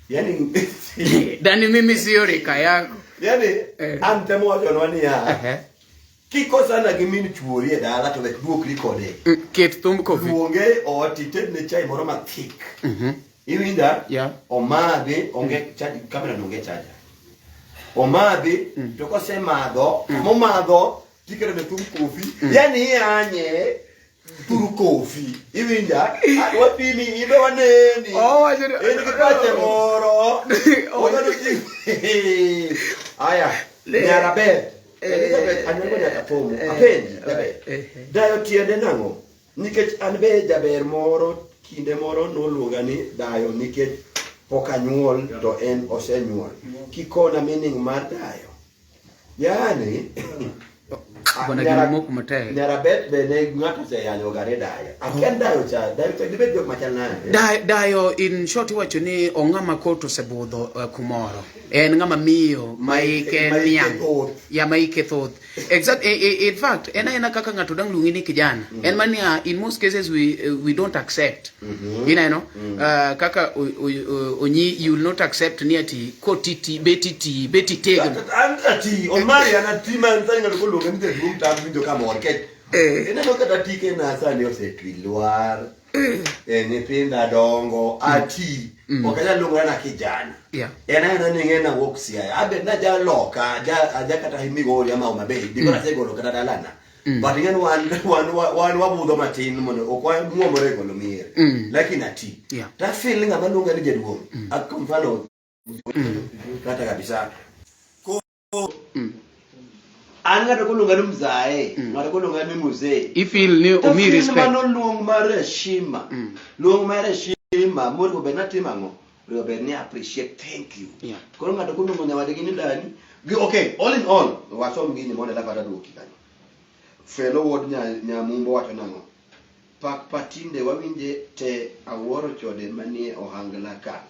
Speaker 1: Yani,
Speaker 2: Dani mimi sio rika yako.
Speaker 1: Yani, an temo wachonwa niya, kikosana gi min chuori e dala to wek duokri kode.
Speaker 2: Ket thum Kofi.
Speaker 1: Luonge ot itedne chai moro mathik. Iwinja?
Speaker 2: Yeah.
Speaker 1: Omadhi, onge charge, kamera no onge charger. Omadhi, to kosemadho, momadho, tiketo ne thum Kofi. Yani iyanye thuru Kofi. Iwinja? Wapimi, ibe waneni.
Speaker 2: Oh, wacho ni-
Speaker 1: En gi pache moro. Onyalo Aya, nyara ber. Elizabeth, anyuongo nyaka pomo. Apenji, jaber. Dayo tiende nang'o? Nikech an be jaber moro, kinde moro noluonga ni dayo nikech pok anyuol to en osenyuol. Kikona meaning mar dayo. Yani,
Speaker 2: Bwana gino moko matek.
Speaker 1: Nyarabet be ne ng'ato oseyanyo ga ne dayo. Akia dayo cha, dayo cha dibed jok machal nade.
Speaker 2: Dayo in short iwacho ni ong'ama kot osebudho kumoro. En ng'ama miyo ma ike
Speaker 1: Ma ike
Speaker 2: niang'.
Speaker 1: thoth.
Speaker 2: Ya ma ike thoth. Exact, in fact, en aena kaka ng'ato dang' luongi ni kijana. En mania in most cases we don't accept. Ineno? Kaka onyi you will not accept ni ati kotiti beti ti beti tegno.
Speaker 1: An ati Omari an ati man sani ng'ato koluonga ni jaduong' to an winjo ka mor nikech ineno kata tike na sani osetwi lwar. Nyithinda dongo ati ok anyal luongora na kijana. En aena ni ing'e nawuok Siaya. Abed naja loka, aja kata Migori ama Homa Bay, dikoro asegolo kata dalana. But ing'e ni wan wabudho matin mondo ok wamuomore e golo mier. Lakini ati. To afeel ni ng'ama luonga ni jaduong'. Kwa mfano kata kabisa. An ng'ato koluonga ni mzae, ng'ato koluonga ni mzee.
Speaker 2: I feel ni
Speaker 1: To
Speaker 2: omi
Speaker 1: feel
Speaker 2: respect.
Speaker 1: Mano luong mar heshima. Luong mar heshima monego bed natimo ang'o? Onego bed ni appreciate, thank you. Koro ng'ato koluongo nyawadgi ni dani. Gi, okay, all in all, wasom gini mondo alafu ataduoki kanyo. Felo wuod Nyamumbo wacho nang'o? Pak patinde wawinje te awuoro chode manie ohangla ka.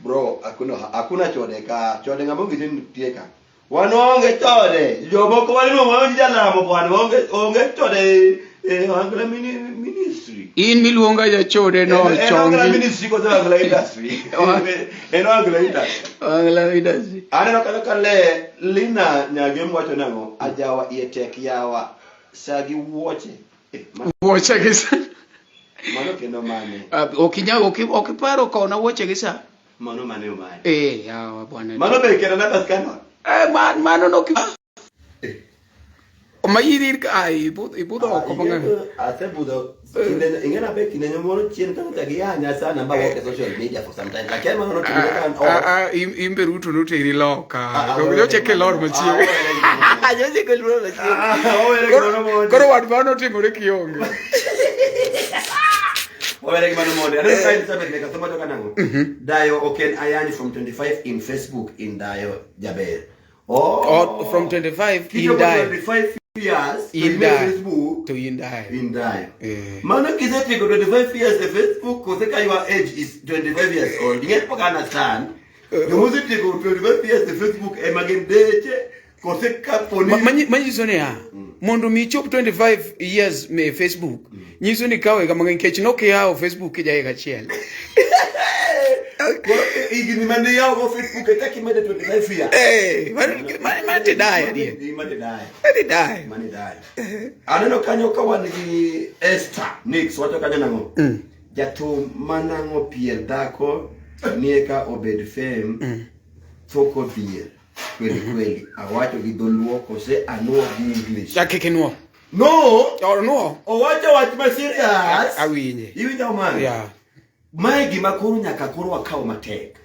Speaker 1: Bro, hakuna chode ka. Chode ng'ama onge nitie ka. Wan waonge chode. Jomoko waluongo waonge jalamo bwana, waonge chode e ohangla ministry.
Speaker 2: In miluonga jachode no
Speaker 1: En ohangla
Speaker 2: chongi.
Speaker 1: ministry koso ohangla industry. En ohangla industry.
Speaker 2: Ohangla industry.
Speaker 1: Aneno kanyo ka le Lina Nyagem wacho nang'o? Ajawa iye tek yawa. Sa gi wuoche.
Speaker 2: Wuoche gi sa.
Speaker 1: Mano kendo mane?
Speaker 2: Ok inyal, ok iparo kona wuoche gi sa.
Speaker 1: Mano mane omane?
Speaker 2: Yawa bwana.
Speaker 1: Mano be kendo na scandal.
Speaker 2: Mano no ki Ma iri ka ibudho oko mang'eny.
Speaker 1: Asebudho kinde ing'e be kinde moro chien ka nyocha giyanya sana ma wuok e social media for some time. Lakini mano notimore ka an ot.
Speaker 2: Imbe Ruto noteri loka. Nyocha kelor machiegni. Nyocha kelor machiegni. Koro wad mano notimore kionge.
Speaker 1: Wawere gi mano mondi. Aneno ka Elizabeth Nyakatho wacho kanang'o? Dayo ok en ayany from 25 in Facebook in Dayo Jaber. Oh.
Speaker 2: Oh, from 25 in
Speaker 1: Kichopo
Speaker 2: Dayo.
Speaker 1: 25 years to
Speaker 2: In
Speaker 1: in
Speaker 2: Dayo.
Speaker 1: Facebook
Speaker 2: To in Dayo.
Speaker 1: in Dayo. Mano kisetieko 25 years e Facebook kose ka your age is 25 years old. Ing'e pok understand. Jomosetieko 25 years e Facebook ema gin deche kose kapo ni
Speaker 2: Manyiso niya, mondo mi ichop 25 years me Facebook, nyiso ni kawo higa mang'eny nikech nokiyawo Facebook kija higa achiel.
Speaker 1: Koro higni mane iyawogo Facebook e kaka imedo 25 years.
Speaker 2: Mane dayo adier.
Speaker 1: Mane dayo.
Speaker 2: Mane dayo.
Speaker 1: Mane dayo. Aneno kanyo ka wan gi Esther Nix wacho kanyo nang'o? Jathum manang'o pier dhako nie ka obed fame thoko dhier. Kweli kweli awacho gi dholuo kose anuo gi English.
Speaker 2: Chak kik inuo.
Speaker 1: No.
Speaker 2: Onuo.
Speaker 1: Owacho wach ma serious.
Speaker 2: Awinje.
Speaker 1: Iwinjo mano?
Speaker 2: Yeah.
Speaker 1: Mae gima koro nyaka koro wakaw matek.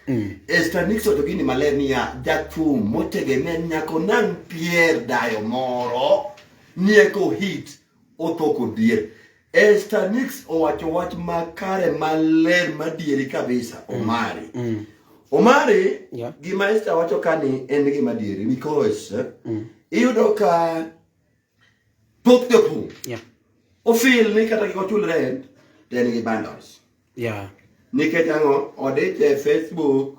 Speaker 1: Esther Nix owacho gini maler niya, jathum motegemea nyaka onang' pier dayo moro nieko hit othoko dhier. Esther Nix owacho wach makare maler madieri kabisa Omari. Omari, gima Esther wacho kani en gima adieri because iyudo ka thoth jothum ofil ni kata kik ochul rent to en gi bundles. Nikech ang'o? Odich e Facebook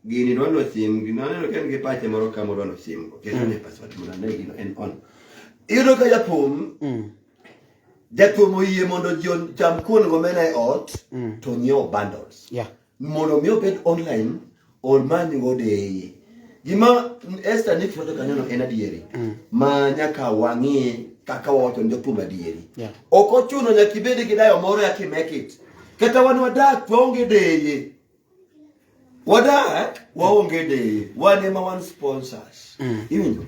Speaker 1: gini dwano sim, gino aneno ka en gi pache moro ka modwano sim go. Keto ne password mondo ane gino en on. Iyudo ka jathum jathum oyie mondo ji ocham kuon gomena e ot to nyiewo bundles. Mondo mi obed online omany go deye. Gima Esther Nix wacho kanyono en adieri ma nyaka wang'i kaka wawacho ni jothum adieri. Ok ochuno nyaka ibed gi dayo moro eka i make it. Kata wan wadak waonge deye. Wadak waonge deye. Wan ema wan sponsors. Iwinjo?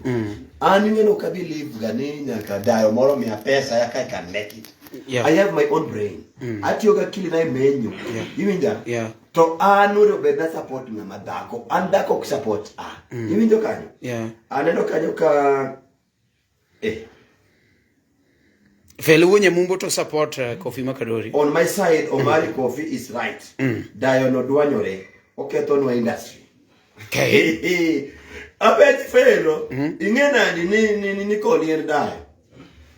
Speaker 1: An ing'e ok abi believe ga ni nyaka dayo moro miya pesa eka I can make it. I have my own brain. Atiyo gi akili na e menyo. Iwinja? To an onego bed na support ng'ama dhako. An dhako ok support a. Iwinjo kanyo? Aneno kanyo ka
Speaker 2: Feli wuo Nyamumbo to support Kofi Makadori.
Speaker 1: On my side, Omari Kofi is right. Dayo no dwanyore. Okethonwa industry.
Speaker 2: Okay.
Speaker 1: Apenji Felo, ing'e nadi ni koni en dayo?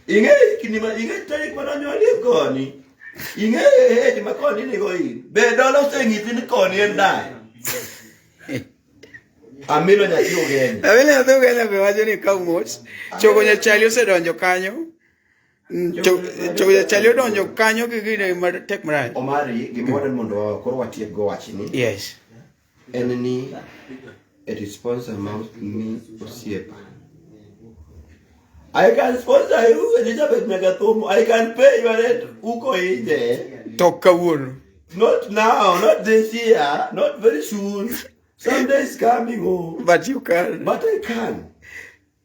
Speaker 1: Ing'e higni ma ing'e tarik mane onyuolie koni? Ing'e age ma koni nigo in? Be dola oseng'isi ni koni en dayo? Amilo nyathi Ugenya.
Speaker 2: Amilo nyathi Ugenya be wacho ni kaw mos. Chogo nyachali osedonjo kanyo. Chogo nyachali odonjo kanyo gi gine matek marach.
Speaker 1: Omari, gima wadwaro mondo koro watiek go wachni.
Speaker 2: Yes.
Speaker 1: En ni it is sponsor ma ni osiepa. I can sponsor you, Elizabeth Nyagathum. I can pay your rent uko inje.
Speaker 2: To kawuono.
Speaker 1: Not now, not this year, not very soon. Someday is coming, oh.
Speaker 2: But you can.
Speaker 1: But I can.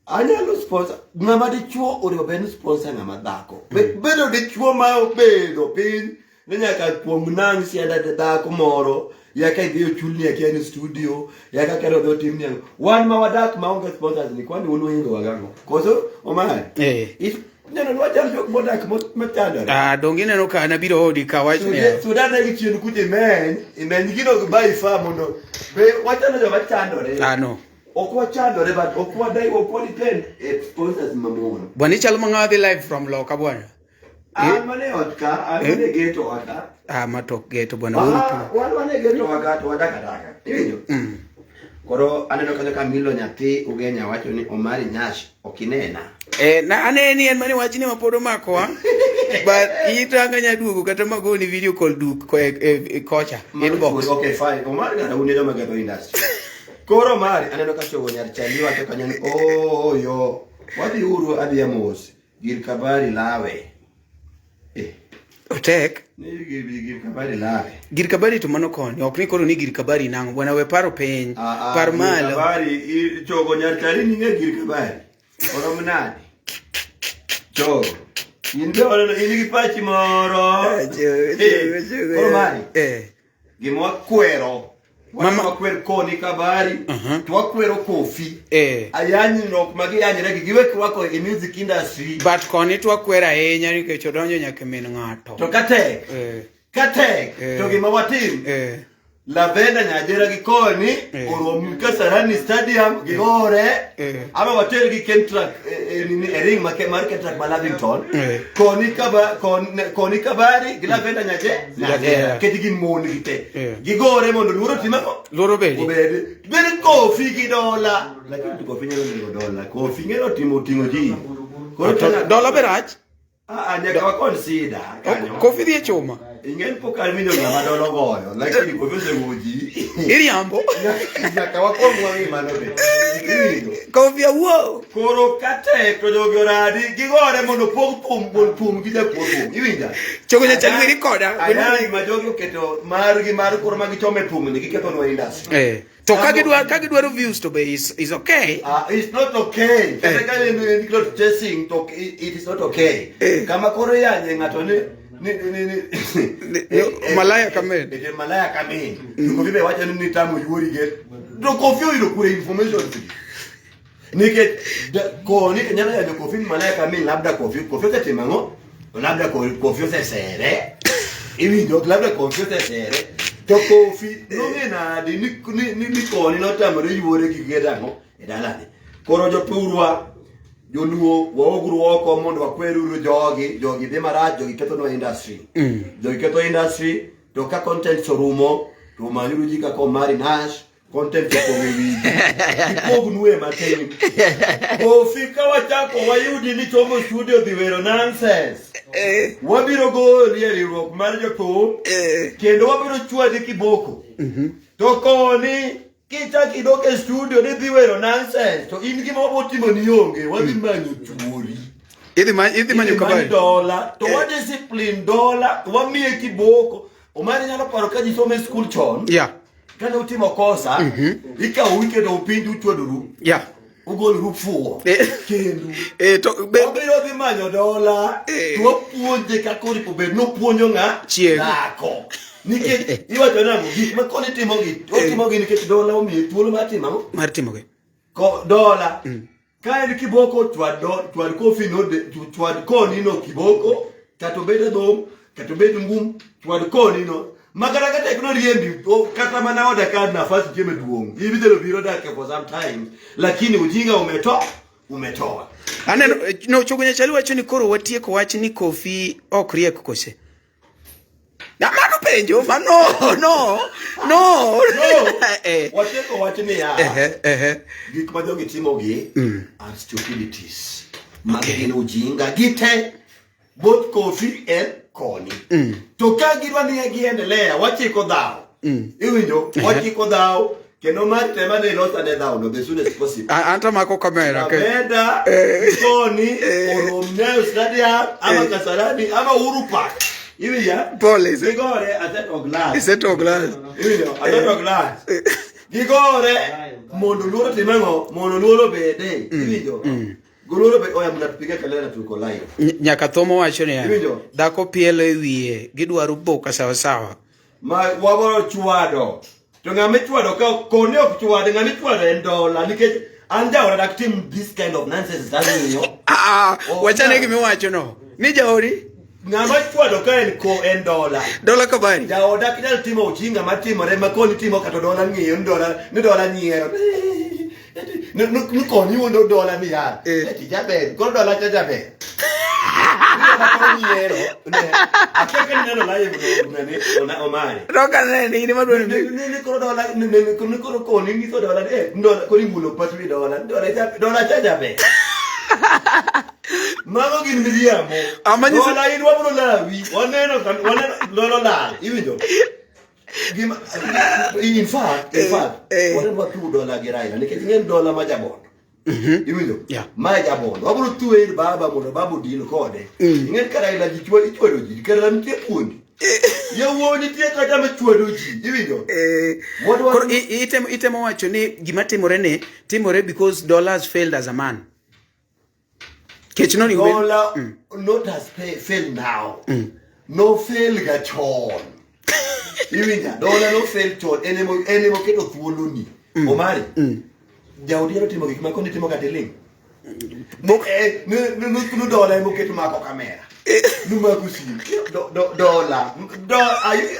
Speaker 1: Anyalo sponsor. Ng'ama dichuo onego bed ni sponsor ng'ama dhako. Bedo dichuo ma obedo piny ni nyaka kuom nang' sianda dhako moro yaka idhi ochulni akia ni studio yaka kero odhi otimni ang'o. Wan ma wadak maonge sponsors ni kwani un uhingo wa gang'o? Koso Omar?
Speaker 2: Eh.
Speaker 1: Neno ni wachal jok modak machandore.
Speaker 2: Ah, donge ineno ka an abiro odi ka wach niya.
Speaker 1: Sudan ne gichien kucha imeny, imeny gino gi far mondo be wachalo joma chandore.
Speaker 2: Ah, no.
Speaker 1: Ok wachandore but ok wadai ok wadepend e sponsors mamono.
Speaker 2: Bwana ichalo ma ng'ama dhi live from loka bwana.
Speaker 1: An mane ot ka, an mane geto wa ka.
Speaker 2: Ah, ma tok geto bwana.
Speaker 1: Ah, wan mane geto wa ka to wadak adaka. Iwinjo? Koro aneno kanyo ka Milo nyathi Ugenya wacho ni Omari Nyash ok inena.
Speaker 2: Eh, na aneni en mane wachni ma pod omakowa. But itanga nyaduogo kata magoni video call duk ko e kocha inbox.
Speaker 1: Okay, fine. Omari kata un e joma ketho industry. Koro Omari aneno ka chogo nyar chali wacho kanyo ni oyo wadhi uru adhi mos gir kabari lawe. Eh,
Speaker 2: Otek.
Speaker 1: ni gir kabari lawe.
Speaker 2: Gir kabari to mano koni. Ok ni koro ni gir kabari nang'o. Bwana we paro piny.
Speaker 1: Ah, ah,
Speaker 2: Par
Speaker 1: gir
Speaker 2: malo.
Speaker 1: Kabari chogo nyar chali ni ng'e gir kabari. Orom nade? Chogo. In be waneno in gi pachi moro. Eh, Koro Omari.
Speaker 2: Eh.
Speaker 1: Gima wakwero.
Speaker 2: Mama-
Speaker 1: Wakwero koni kabari. To wakwero Kofi.
Speaker 2: Eh.
Speaker 1: Ayanyruok ma giyanyre gi giwek rwako e music industry.
Speaker 2: But koni to wakwero ahinya nikech odonjo nyaka e min ng'ato.
Speaker 1: To katek.
Speaker 2: Eh.
Speaker 1: Katek.
Speaker 2: Eh.
Speaker 1: To gima watim.
Speaker 2: Eh.
Speaker 1: Lavenda Nyajera gi koni
Speaker 2: Eh.
Speaker 1: orom Kasarani Stadium gigore
Speaker 2: Eh.
Speaker 1: ama water gi Kentrak e ring mar Kentrak ma Lavington
Speaker 2: Eh.
Speaker 1: koni kaba koni kabari gi Lavenda
Speaker 2: Nyajera.
Speaker 1: Nyajera kech gin mon gi te
Speaker 2: Eh.
Speaker 1: gigore mondo luoro otim ang'o
Speaker 2: Luoro bedi.
Speaker 1: obed bed Kofi gi dola lakini to Kofi nyalo nego dola Kofi nyalo timo ting'o ji koro
Speaker 2: To dola be rach.
Speaker 1: Ah, nyaka wa consider kanyo
Speaker 2: Kofi dhi e chuma.
Speaker 1: Ing'en pok awinjo ng'ama dola goyo lakini Kofi osego ji
Speaker 2: Iriambo.
Speaker 1: nyaka wakwong wang'i mano be Iwinjo?
Speaker 2: Kofi awuo.
Speaker 1: Koro katek to jogi oradi gigore mondo pog thum gol thum gi jakuo thum iwinja
Speaker 2: Chogo nyachal weri koda.
Speaker 1: Ayany ma jogi oketo margi mar koro ma gichome thum ni gikethonwa industry
Speaker 2: Eh. To ka gidwaro views to be is okay.
Speaker 1: It's not okay. Kata ka en clout chasing to it is not okay. Kama koro yanye ng'ato ni
Speaker 2: Malaya kamen.
Speaker 1: Malaya kamen. To Kofi be wacho ni nitamo yuori ge. To Kofi oyudo kure information gi. Nikech koni to nyalo yanyo Kofi ni Malaya kamen labda Kofi osetimo ang'o? Labda Kofi osesere. Iwinjo labda Kofi osesere. To Kofi nong'e nadi ni koni notamore yuore gi gedo ang'o e dalane. Koro jothurwa joluo waoguru oko mondo wakweruru jogi, jogi dhi marach, jogi kethonwa industry. Jogi ketho industry to ka content orumo to manyuru ji kaka Omari Nash content opong' e wiji. Ipognue matin. Kofi ka wachako wayudi ni chomo studio dhi wero nonsense. Wabiro goli e riwruok mar jothum kendo wabiro chwadi kiboko. To koni kichak idok e studio ni dhi wero nonsense to in gima wabo timo ni onge wadhi manyo chuori.
Speaker 2: Idhi manyo kabari.
Speaker 1: Dola to wa discipline dola to wamiye kiboko. Omari nyalo paro ka ji somo e skul chon.
Speaker 2: Yeah.
Speaker 1: Kane utimo kosa, ikawo iketo upindu uchwodoru.
Speaker 2: Yeah.
Speaker 1: Ugolru fuwo. Kendo.
Speaker 2: To be
Speaker 1: wabiro dhi manyo dola to wapuonje kaka oripo bed nopuonjo ng'a?
Speaker 2: Chieng'.
Speaker 1: Dhako. Nikech iwacho nang'o gik ma koni timogi, otimogi nikech dola omiye thuolo mar timo ang'o?
Speaker 2: Mar timogi.
Speaker 1: Ko dola. Ka en kiboko chwad chwad Kofi no chwad koni no kiboko, kata obed adhong', kata obed ngum, chwad koni no. Ma kata ka tek noriembi, kata mana oda ka nafasi chiemo duong'. Ibidhero biro dak for some time, lakini ujinga umeto umetoa.
Speaker 2: Aneno no Chogo Nyachali wacho ni koro watieko wach ni Kofi ok riek kose. Na mano penjo, mano no no.
Speaker 1: No. Watieko wach niya.
Speaker 2: Ehe, ehe.
Speaker 1: Gik ma jogi timogi are stupidities. Magi gin ujinga gite both Kofi and Koni. To ka gidwa ni giendelea wachiko dhaw. Iwinjo? Wachiko dhaw kendo mar tema ni los ane dhaw no the soon as possible.
Speaker 2: Anto mako kamera.
Speaker 1: Abeda, Koni, orom Nyayo Stadium, ama Kasarani, ama Uhuru Park. Iwinjo?
Speaker 2: Pole.
Speaker 1: Gigore a set of glass.
Speaker 2: Set of glass.
Speaker 1: Iwinjo? A set of glass. Gigore mondo luoro tim ang'o? Mondo luoro bede. Iwinjo? Luoro bede. Oya mnatupiga kelele na tuko live.
Speaker 2: Nyaka Thomo wacho niya,
Speaker 1: Iwinjo?
Speaker 2: dhako pielo e wiye, gidwaro boka sawa sawa.
Speaker 1: Ma waboro chwado. To ng'ama ichwado ka koni ok chwade, ng'ama ichwado en dola nikech an jaoda dak tim this kind of nonsense ang'iyo.
Speaker 2: Ah,
Speaker 1: Oh,
Speaker 2: wachane
Speaker 1: yeah.
Speaker 2: gima iwacho no. Ni jaodi
Speaker 1: Ng'ama ichwado ka en ko en dola.
Speaker 2: dola kabari.
Speaker 1: Jaoda ok nyal timo ujinga matimore ma koni timo kata dola ng'iyo ni dola ni dola nyiero. Ni koni wuondo dola ni ya. Eti jaber, koro dola cha jaber. Ni dola koro nyiero. Ne. Akia ka nineno live no nani ona Omari.
Speaker 2: Roka ne ni in ema dwaro ni.
Speaker 1: Ni koro dola ni ni koro koni nyiso dola ni eh dola koro imulo pat wi dola. Dola cha dola cha jaber. Mago gin miriambo.
Speaker 2: Ah,
Speaker 1: Dola in wabro lawi. Waneno waneno dola lal. Iwinjo? Gima in fact, waneno watu dola gi Raila nikech ing'e dola ma jabondo. Iwinjo?
Speaker 2: Yeah.
Speaker 1: Ma jabondo. Wabro tuwe ir baba mondo baba odil kode. Ing'e ka Raila ji chwa ichwado ji. Ka Raila nitie kuondi. Yawuowi nitie kata machwado ji. Iwinjo?
Speaker 2: Koro itemo wacho ni gima timore ni timore because dollars failed as a man. Kech no ni
Speaker 1: Dola not has failed now. No fail ga chon. Iwinja? Dola no fail chon. En emo keto thuoloni. Omari. Jaodi nyalo timo gik ma koni timo kata iling'. Nu dola emo keto mako kamera. Nu mako simu. Dola. Are you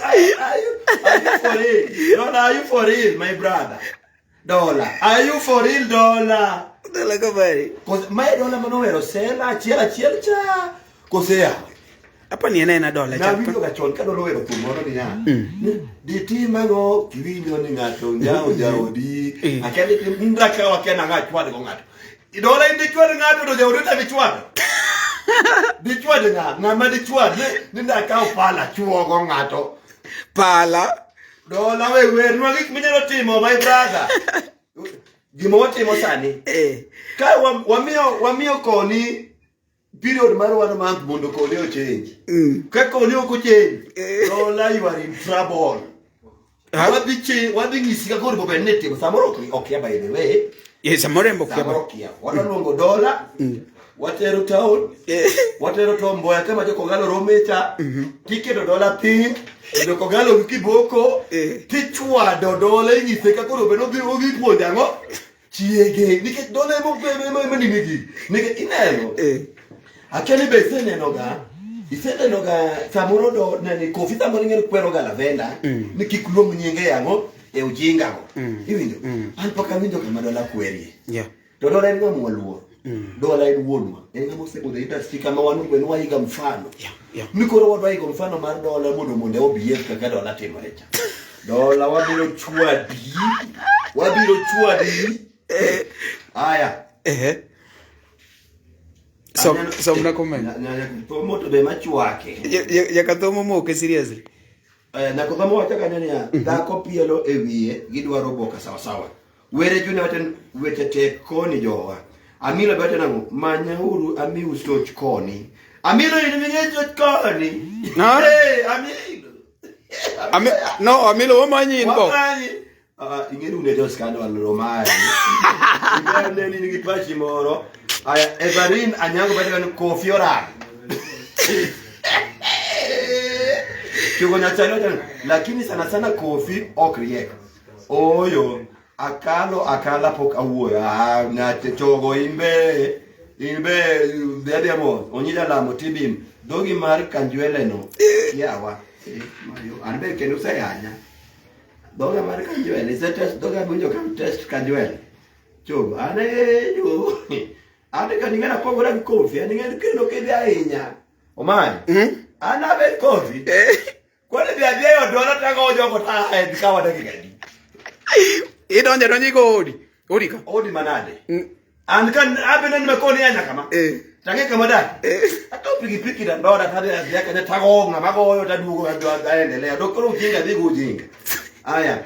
Speaker 1: for real? Dola, are you for real, my brother? Dola. Are you for real, Dola?
Speaker 2: Dola kabari.
Speaker 1: Mae dola manowero sela achiel achiel cha. Kose yawe.
Speaker 2: Apa ni en dola cha.
Speaker 1: Nawinjo ga chon ka dola owero thum moro niya. Ditim ang'o kiwinjo ni ng'ato njawo jaodi. Akia ni ndaka wakia nang'a chwad go ng'ato. Dola in dichwad ng'ato to jaodi to dichwado. Dichwad ng'a? Ng'ama dichwad ni ndaka pala chuo go ng'ato.
Speaker 2: Pala.
Speaker 1: Dola we wernwa gik minyalo timo my brother. Gima watimo sani. Ka wamiyo koni period mar 1 month mondo koni ochange. Ka koni ok ochange, Dola you are in trouble. Wadhi nyisi kaka onego bed ni itimo. Samoro okia by the way.
Speaker 2: Samoro embe okia.
Speaker 1: Samoro okia. Wadwa luongo Dola. Watero town. Watero Tom Mboya kama jo Kogalo rome cha. Tiketo Dola piny. Jo Kogalo gi kiboko. Tichwado Dola inyise kaka onego bed ni odhi puonjo ang'o? Chiege. Nikech Dola ema nigi gigi. Nikech ineno. Akia ni be iseneno ga. Iseneno ga samoro do nani Kofi samoro ing'eyo kwero ga Lavenda ni kik luong nyinge e ang'o e ujinga go. Iwinjo? An pok awinjo kama Dola kwerie. To Dola en ng'ama waluoro. Dola en wuonwa. En ng'ama osebudho e industry kama wan onego waiga mfano. Ni koro wadwa igo mfano mar Dola mondo obehave kaka Dola timore cha. Dola wabiro chwadi. Wabiro chwadi. Aya.
Speaker 2: Somna comment.
Speaker 1: Thomo to be machwake.
Speaker 2: Nyaka Thomo moke seriously.
Speaker 1: Nyaka Thomo wacho kanyo niya, dhako pielo e wiye gidwaro boka sawa sawa. Were Junior wacho weche tek koni jowa. Amilo be wacho nang'o? Manyauru amiu soch koni. Amilo in ming'e soch koni.
Speaker 2: No.
Speaker 1: Hey, Amilo.
Speaker 2: No, Amilo wamanyi in bo.
Speaker 1: Wamanyi. Ing'e ni un e jo scandal Romari. Ing'e ni in gi pachi moro. Aya, Everin Anyango wacho ni Kofi orang. Chogo Nyachali wacho ni, lakini sana sana Kofi ok riek. Oyo, akalo akala pok awuoyo. Ah, nyache chogo imbe. Imbe dhi adhiya mos. Onyida lamo tibim. Dhogi mar kanjwele no. Kiawa. Eh, Mario, an be kendo useyanya. Dhoga mar Kanjwel, isetest dhoga winjo ka test Kanjwel. Chogo, an e yo. An ka ning'ena pogora gi Kofi, an ing'e kendo kidhi ahinya. Omari. An abed Kofi. Kwani dhi adhiya e od dola tago jogo ta e kawa dakika adi?
Speaker 2: Idonjo adonja igo odi. Odi ka.
Speaker 1: Odi manade? An ka abe nani makoni anya kama. Tange kama dak. Akaw pikipiki da ndoda tadhi adhiya kanyo tago ng'ama goyo taduogo aendelea. Dok koro ujinga dhi go ujinga. Aya.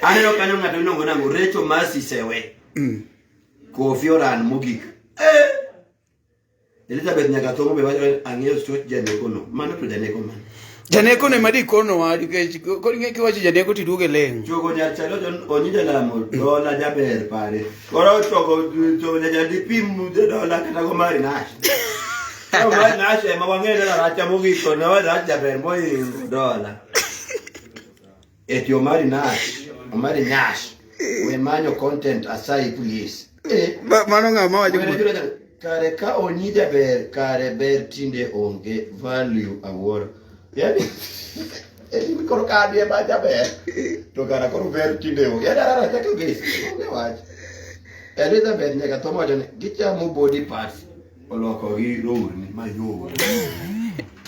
Speaker 1: Aneno kanyo ng'ato iluongo nang'o Recho Mercy Sewe. Kofi oran mogik. Eh. Elizabeth Nyakathongo be wacho ni ang'eyo stoch janeko no. Mano to janeko mane?
Speaker 2: Janeko ne madi konowa nikech koro ing'e kiwacho janeko to iduogo e leng'.
Speaker 1: Chogo nyar chalo jon onyi jalamo dola jaber pare. Koro chogo chogo nyajandi pim dola kata go mari nash. Koro mari nash ema wang'eyo ni racha mogik to ne rach jaber mohingo dola. Eti Omari Nash, Omari Nash. We manyo content asayi please. Eh.
Speaker 2: Mano ng'ama wacho
Speaker 1: Were jura jara, Kare ka onyi jaber, kare ber tinde onge value awuoro. Yani, yani koro ka adie ma jaber, to kara koro ber tinde onge. Yani arara chake onge, onge wach. Elizabeth nyaka tho wacho ni gichamo body parts oloko gi rourni mayom.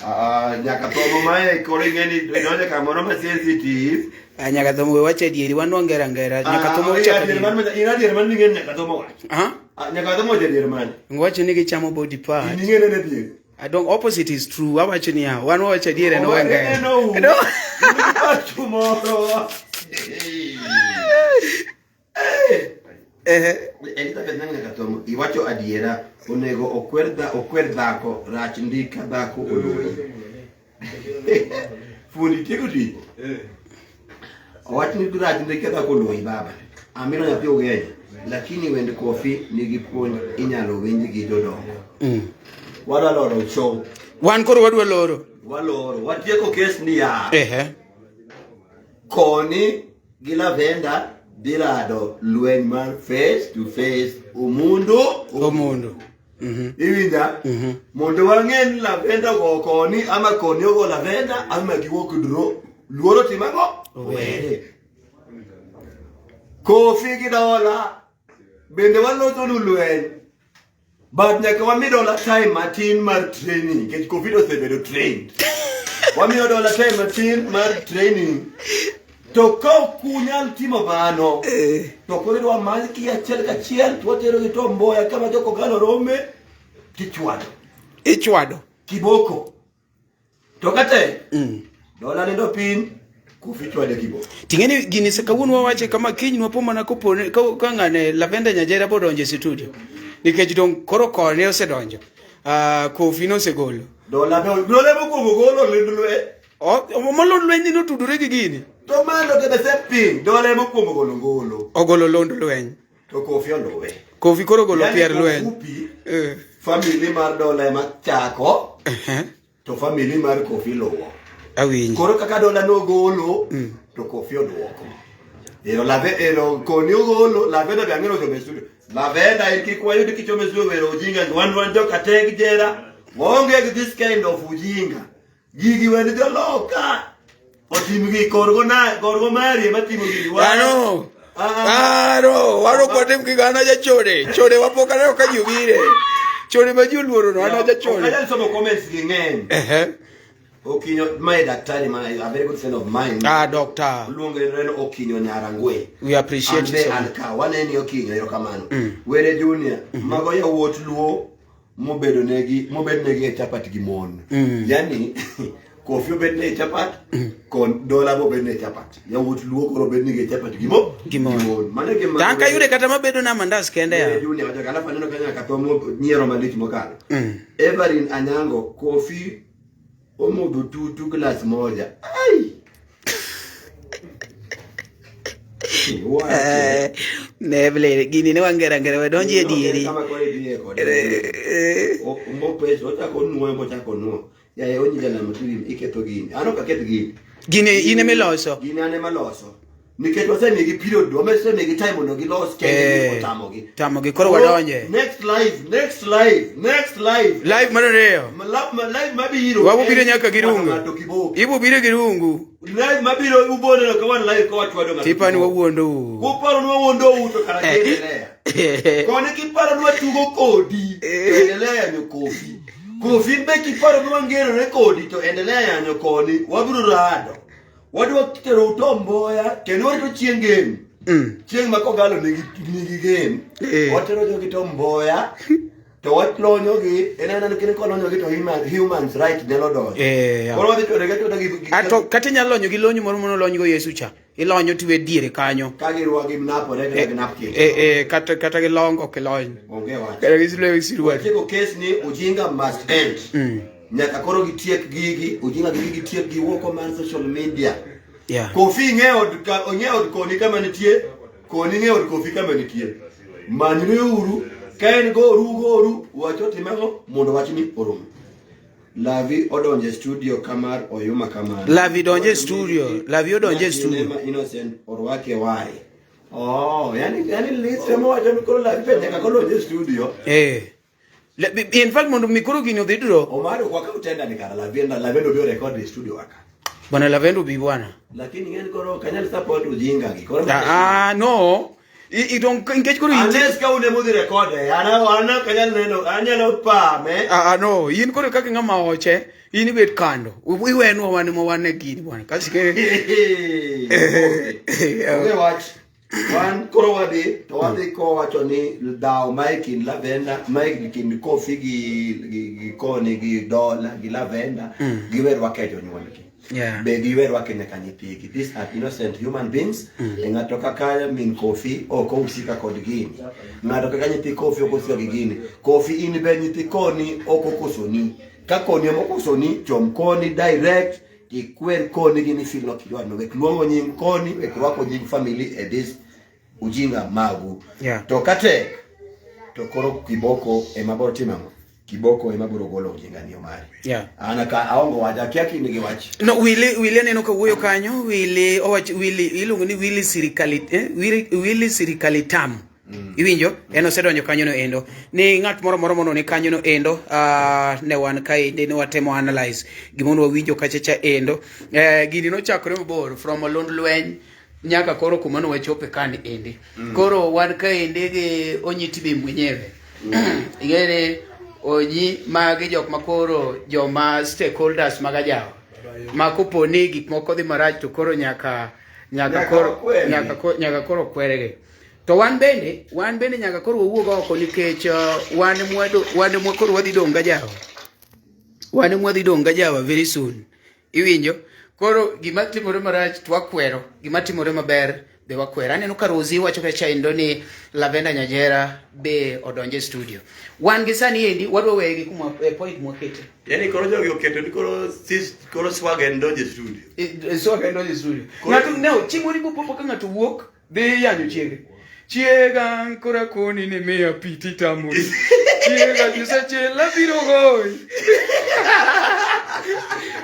Speaker 1: Ah, nyaka thomo mae koro ing'e ni donjo kamoro ma sensitive.
Speaker 2: Ah, nyaka thomo we wacho adieri wan wangera angera nyaka thomo
Speaker 1: Ah,
Speaker 2: wacho
Speaker 1: adier
Speaker 2: adieri.
Speaker 1: man in adier man ing'e ni nyaka thomo wacho.
Speaker 2: Ah?
Speaker 1: Ah, nyaka thomo wacho adier man.
Speaker 2: Wacho ni gichamo body part.
Speaker 1: In ing'e nene adier.
Speaker 2: I don't opposite is true. Awacho niya, wan wawacho adier en wangera.
Speaker 1: No.
Speaker 2: No.
Speaker 1: Wacho moro.
Speaker 2: Eh,
Speaker 1: Elizabeth Nang'e Katomo, iwacho adiera, onego okwer dha, okwer dhako, rach ndi ka dhako oloyi. Fundi tieko tich. Owach ni rach ndi ka dhako oloyi baba. Amino nyathi ugenya. Lakini wend Kofi nigi puonj inyalo winj gi jodongo. Wadwa loro show.
Speaker 2: Wan koro wadwa loro.
Speaker 1: Waloro. Watieko kes niya.
Speaker 2: Ehe.
Speaker 1: Koni gi Lavenda dhi rado lweny mar face to face omundo
Speaker 2: Omundo. Mhm.
Speaker 1: Iwinja? Mondo wang'e ni Lavenda ogo koni ama koni ogo Lavenda ama giwuok draw. Luoro timo ang'o? Owere. Kofi gi dola bende waloso nu lweny. But nyaka wami dola time matin mar training nikech Covid osebedo trained. Wamiyo dola time matin mar training. To ka ok unyal timo mano, to koro idwa maki achiel kachiel to watero gi Tom Mboya kama jok Ogalo rome tichwado.
Speaker 2: Ichwado.
Speaker 1: Kiboko. To kate, dola nindo piny, Kofi chwade kiboko.
Speaker 2: Ting'eni gini se kawuono wawache kama kiny nwapo mana kopo ka, ka ng'ane Lavenda Nyajera bodonjo e studio. Nikech dong koro koni osedonjo. Ah, Kofi nosegolo.
Speaker 1: Dola be dola mokwongo golo lendo
Speaker 2: Molo lweny notudore gi gini.
Speaker 1: To mano to the same thing. Dola mokwongo golo ngolo.
Speaker 2: Ogolo lond lweny.
Speaker 1: To Kofi oluwe.
Speaker 2: Kofi koro ogolo
Speaker 1: Yani
Speaker 2: pier lweny.
Speaker 1: kofupi,
Speaker 2: Eh.
Speaker 1: family mar Dola ema chako
Speaker 2: Ehe.
Speaker 1: to family mar Kofi luwo.
Speaker 2: Awinjo.
Speaker 1: Koro kaka Dola nogolo to Kofi oduoko. Ero lave ero koni ogolo Lavenda be ang'eno chomo e studio. Lavenda in kik wayud kichomo e studio wero ujinga wan wan joka teg jera. Waonge gi this kind of ujinga. Gigi wen joloka. Otim gi korgo na korgo mari ema timo gigi.
Speaker 2: Ano.
Speaker 1: Ah,
Speaker 2: Ano, wan ok watim gigo, an aja chode. Chode wapok aneno ka ji obire. Chode ma ji oluoro no, an aja
Speaker 1: Ok
Speaker 2: chode.
Speaker 1: anyal somo comments gi ng'eny.
Speaker 2: Ehe.
Speaker 1: Okinyo, my daktari, my, a very good friend of mine.
Speaker 2: Ah, doctor.
Speaker 1: Luonge en Okinyo Nyarangwe.
Speaker 2: We appreciate
Speaker 1: An be
Speaker 2: you so
Speaker 1: an
Speaker 2: much.
Speaker 1: ka waneni Okinyo erokamano. Were Junior, mago yawuot Luo mobedo negi mobed negi e chapat gi mon. Yani Kofi obed ne e chapat, kon Dola bobed ne e chapat. Yawuot Luo koro obed negi e chapat gi mo
Speaker 2: Gi mon.
Speaker 1: Mano e gima
Speaker 2: To an kayude kata mabedo na mandas kende
Speaker 1: Were
Speaker 2: ya.
Speaker 1: Junior wacho alafu aneno ka nyaka tho nyiero malich mokalo. Everin Anyango, Kofi omodho tutu glass moja. Ai! Wache.
Speaker 2: Eh, ne ble gini ne wangera ngera wadonji e dieri.
Speaker 1: Kama koro idhiye kode.
Speaker 2: Eh,
Speaker 1: Mopes, ochako onuoyo mochako onuo. Yaye onyi jalamo tiri iketho gini. An ok aketh gini.
Speaker 2: Gini in ema iloso.
Speaker 1: Gini an ema aloso. Nikech wasemigi period, wasemigi time mondo gilos kendgi
Speaker 2: Eh,
Speaker 1: otamogi.
Speaker 2: tamogi, koro wadonje.
Speaker 1: Next live, next live, next live.
Speaker 2: Live mar ariyo.
Speaker 1: Live mabiro.
Speaker 2: Wabobiro nyaka gi rungu.
Speaker 1: Ng'ato kiboko.
Speaker 2: Ibobiro gi rungu.
Speaker 1: Live mabiro uboneno ka wan live ka wachwado ng'ato.
Speaker 2: Tipani
Speaker 1: kiboko.
Speaker 2: wawuondou.
Speaker 1: Kuparo ni wawuondou to kara endelea. Koni kiparo ni watugo kodi, to endelea yanyo Kofi. Kofi be kiparo ni wangerore kodi to endelea yanyo koni, wabiro rado. Wadwa tero Tom Mboya kendo warito chieng' game. Chieng' ma Kogalo nigi nigi game. Watero jogi Tom Mboya to walonyogi en aneno kendo kolonyogi to human right nyalo donjo. Koro wadhi chwado gi achwada gi
Speaker 2: Ato kata inyalo lonyo gi lonyo moro mano lony go Yesu cha. Ilonyo tiwe diere kanyo.
Speaker 1: Ka girwako gi napore kata gi napkin.
Speaker 2: Eh, eh, kata kata gi long ok ilony.
Speaker 1: Onge wach.
Speaker 2: Kata gi silwe sirwal.
Speaker 1: Watieko kes ni ujinga must end. Nyaka koro gitiek gigi, ujinga gigi gitiek gi woko mar social media. Kofi ng'e od ka ong'e od koni kama nitie, koni ng'e od Kofi kama nitie. Manyre uru, ka en goru goru, wach otim ang'o mondo wachni orum. Lavi odonje studio kamar oyuma kamar.
Speaker 2: Lavi donje studio, Lavi odonje studio.
Speaker 1: Nema Innocent orwake wai. Oh, yani yani list ema wacho ni koro Lavi be nyaka koro odonje studio.
Speaker 2: In fact mondo mi koro gini odhi dro.
Speaker 1: Omar ok wakaw tenda ni kara Lavi enda Lavi endo biro record e studio waka.
Speaker 2: Bwana Lavendo bi bwana.
Speaker 1: Lakini ng'en koro ok anyal support ujinga gi. Koro
Speaker 2: Ah, no. I don't nikech koro in
Speaker 1: Unless ka un ema udhi record e, an an ok anyal neno, anyalo pame.
Speaker 2: Ah, no, in koro kaka ng'ama oche, in ibet kando. Iwenwa wan ema wan e gini bwana. Kasi ke
Speaker 1: Onge wach. Wan koro wadhi to wadhi kowacho ni dhawo ma e kind Lavenda, ma e kind Kofi gi Koni gi Dola gi Lavenda, giwe rwake jonyuolgi. Be giwe rwake nyaka nyithigi. These are innocent human beings. E ng'ato kaka min Kofi ok ohusika kod gini. Ng'ato kaka nyithi Kofi ok ohusika gi gini. Kofi in be nyithi Koni ok okosoni. Ka Koni ema okosoni, chom Koni direct, ikwer Koni gi ni feel ok idwar no. Wek luongo nying Koni, wek rwako nying family e this ujinga magu. To katek, to koro Kiboko ema biro timo ang'o? Kiboko ema biro golo ujinga ni Omari. An ka aongo wach, akia kinde gi wach.
Speaker 2: No, Willy aneno ka wuoyo kanyo, Willy owach Willy iluongo ni Willy sirikali, Willy, Willy sirikali tam. Iwinjo? En osedonjo kanyo no endo. Ni ng'at moro moro mono ni kanyo no endo, ne wan kaende ne watemo analyze gimono wawinjo kacha cha endo. Gini nochakore mabor from Olund Lweny nyaka koro kuma ne wachope kani endi. Koro wan kaende gi Onyi Tibi mwenyewe. Ing'e ni Onyi magi jok makoro joma stakeholders mag ajawa. Ma kopo ni gik moko dhi marach to koro
Speaker 1: Nyaka okwergi.
Speaker 2: nyaka koro kwergi. To wan bende nyaka koro wawuog oko nikech wan mwa wan mwa koro wadhi dong' gajawa. Wan mwa dhi dong' gajawa very soon. Iwinjo? Koro gima timore marach to wakwero, gima timore maber be wakwero. Aneno ka Rosie wacho kacha endo ni Lavenda Nyajera be odonje studio. Wan gi sani endi wadwa weye gi kuma point mwakete.
Speaker 1: Yani koro jogi oketo ni koro sis koro swag en donje studio.
Speaker 2: Swag en donje studio.
Speaker 1: Koro
Speaker 2: Ng'ato ne chieng' moro ibo ka ng'ato wuok dhi yanyo chiege. Chiega kora koni ni miya pi titamori. Chiega gisechiela biro goyi.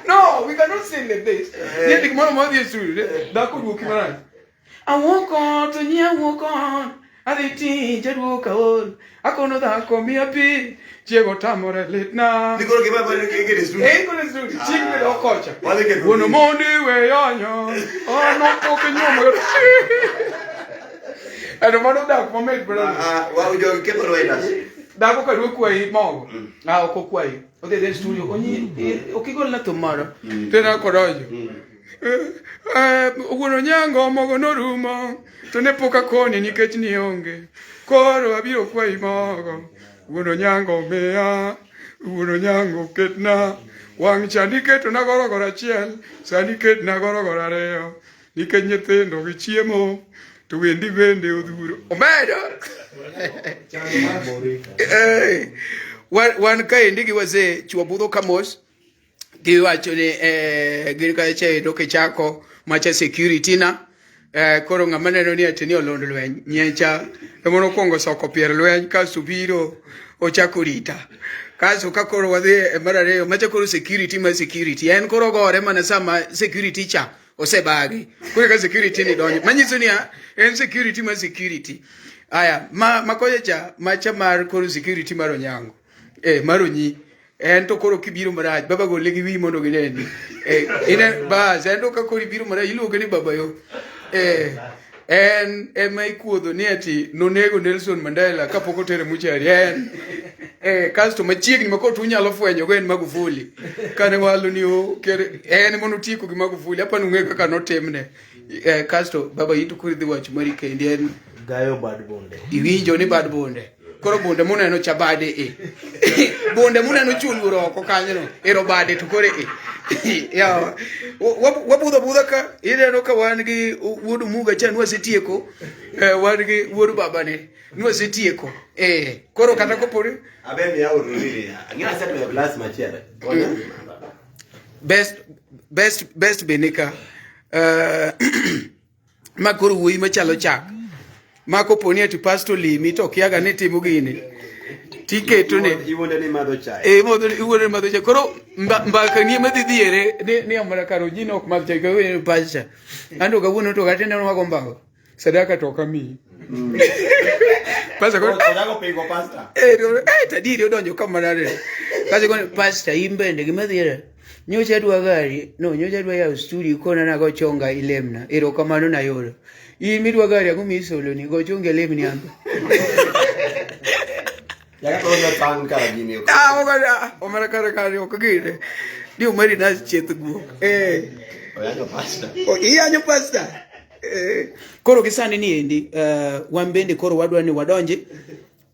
Speaker 2: No, we cannot say like this. Nitie gik moro madhi e studio, dhako duoki marach. Awuok ot, nyi awuok ot, adhi tich aduoka ol. Akono dhako miya pi, chiego tamore litna.
Speaker 1: Ni koro gima biro ni koro studio.
Speaker 2: Eh, koro studio. Chieng' bedo kocha.
Speaker 1: Wadhi keto
Speaker 2: Wuon
Speaker 1: pi.
Speaker 2: mondi we yanyo. Oh, no, pok inyuomo. Ero mano dak mamit brother.
Speaker 1: Ah, wa jogi ketho riders.
Speaker 2: Dhako ka dwa kwayi mogo. Ah, ok okwayi. Odhi e studio. Onyi, ok igol na thum moro. Tena kodonjo. Wuon Onyango mogo norumo. To ne pok akoni nikech nionge. Koro abiro kwayi mogo. Wuon Onyango miya. Wuon Onyango ketna. Wang' cha niketona gorogoro achiel. Sani ketna gorogoro ariyo. Nikech nyithindo gi chiemo. To wendi bende odhuro. Omedo! Wan kaendi gi wazee chwo budho ka mos. Giwacho ni gin kacha endo kichako macha security na. Koro ng'ama neno ni ati ni olond lweny nyecha emono kuongo soko pier lweny kasto biro ochako rita. Kasto ka koro wadhi e mar ariyo macha koro security ma security en koro gore mana sama security cha Osebagi. Koro ka security ni donjo. Manyiso niya, en security ma security. Aya, ma makocha cha, macha mar koro security mar Onyango. Eh, mar Onyi. En to koro kibiro marach, baba gole gi wiyi mondo gineni. Eh, ine bas, en to ka koro ibiro marach, iluonge ni baba yo. Eh, en ema ikuodho ni ati nonego Nelson Mandela kapok otere muchari en eh, kasto machiegni ma koro unyalo fwenyo go en Magufuli kane walo ni o ker en ema notieko gi Magufuli apani ung'eyo kaka notimne eh, kasto baba in to koro idhi wacho mari kendi en
Speaker 5: Gayo bad bunde.
Speaker 2: iwinjo ni bad bunde koro bunde muneno cha bade e bunde muneno chuluoro oko kanyono ero bade to koro e yawa wabudho abudha ka ineno ka wan gi wuod Muga cha nwasetieko eh, wan gi wuod babane nwasetieko eh koro kata koponi
Speaker 1: Abe miya ururi. Ang'ina asetweyo glass machielo.
Speaker 2: Best best best benika ma koro wuoyi machalo chak ma kopo ni ati pastor limi to okiaga ni timo gini tiketo ne
Speaker 1: Iwuonde ni madho chai.
Speaker 2: Eh, iwuonde ni madho chai. Koro mbaka ni ema dhi dhiere ni ni amara karo ji ne ok madh chai kawuono ni pastor. Anto kawuono to kata ineno wago mbaka. Sadaka to ok amiyi. Pastor koro
Speaker 1: Ochako pingo pastor.
Speaker 2: Eh, tadiri odonjo kama nade. Kaso koro pastor in bende gima dhiere. Nyocha adwa gari, no, nyocha adwa yawo studio kona nago chonga ilemna. Erokamano nayudo. In midwa gari ang'o misoloni? Go chonga ilemni an.
Speaker 1: Yaka koro ne tang' kara gini.
Speaker 2: Ah, oganda, omera kare kare ok gine. Ni omeri na chieth guok. Eh.
Speaker 1: Oyanyo pastor.
Speaker 2: O, iyanyo pastor. Eh. Koro gi sani ni endi, wan bende koro wadwa ni wadonji,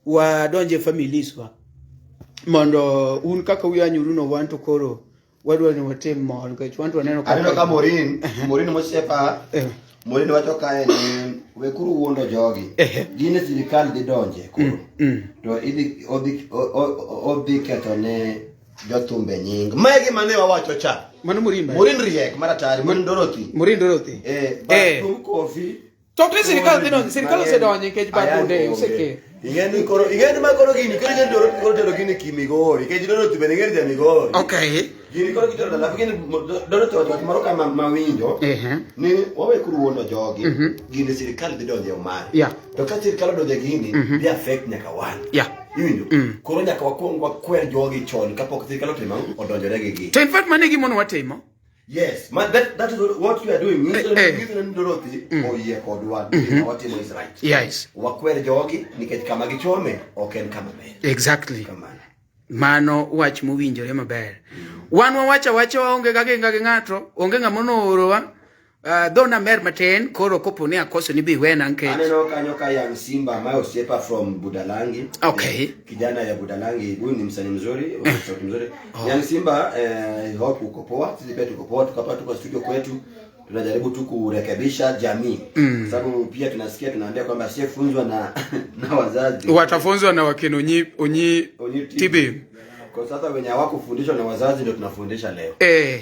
Speaker 2: wadonje e families wa. Mondo un kaka uyanyoru no wan to koro wadwa ni watim mor nikech wan to waneno kaka
Speaker 1: Aneno ka Maureen, Maureen mosiepa,
Speaker 2: Eh.
Speaker 1: Maureen wacho kae ni wekuru wuondo jogi.
Speaker 2: Ehe.
Speaker 1: Gin e sirikal dhi donje koro. To idhi odhi odhi ketho ne jothumbe nying. Ma e gima ne wawacho cha.
Speaker 2: Mano Maureen ba?
Speaker 1: Maureen riek maratari, Maureen Dorothy.
Speaker 2: Maureen Dorothy.
Speaker 1: Eh,
Speaker 2: Eh.
Speaker 1: but thum Kofi
Speaker 2: To ni sirikal dhi donjo, sirikal osedonjo nikech bad bunde oseke.
Speaker 1: Ing'eni koro ing'eni ma koro gini koro ing'eni Dorothy koro tero gini ki Migori. Nikech Dorothy bende ing'eni ja Migori.
Speaker 2: Okay.
Speaker 1: Gini koro gitero dala gini Dorothy owacho wach moro ka mawinjo.
Speaker 2: Ehe.
Speaker 1: Ni wawe kuru wuondo jogi. Gini sirikal dhi donjo e Omari.
Speaker 2: Yeah.
Speaker 1: To ka sirikal odonjo e gini, dhi affect nyaka wan.
Speaker 2: Yeah.
Speaker 1: Iwinjo? Koro nyaka wakwong wakwer jogi chon kapok sirikal otimo odonjore gi gi.
Speaker 2: To in fact mano e gima watimo.
Speaker 1: Yes, ma that, that is what you are doing. Nyiso
Speaker 2: Eh, eh.
Speaker 1: nyiso ni Dorothy oyie kodwa. Gima watimo is right.
Speaker 2: Yes.
Speaker 1: Wakwer jogi nikech kama gichome ok en kama ber.
Speaker 2: Exactly.
Speaker 1: Kamano.
Speaker 2: Mano wach mowinjore maber. Wan wawacho awacha waonge ga ginga gi ng'ato, onge ng'ama noorowa. Dho namer matin, koro kopo ni akoso ni bi wena nikech.
Speaker 1: Aneno kanyo ka Young Simba ma osiepa from Budalangi.
Speaker 2: Okay.
Speaker 1: Kijana ya Budalangi, huyu ni msanii mzuri, una sauti mzuri. Young Simba, hope uko poa, sisi pia tuko poa, tuko hapa tuko studio kwetu. Tunajaribu tu kurekebisha jamii. Sababu pia tunasikia tunaambia kwamba asiyefunzwa na na wazazi.
Speaker 2: Watafunzwa na wakina Onyi Onyi
Speaker 1: Onyi
Speaker 2: TB.
Speaker 1: Kwa sasa wenye hawakufundishwa na wazazi ndio tunafundisha leo.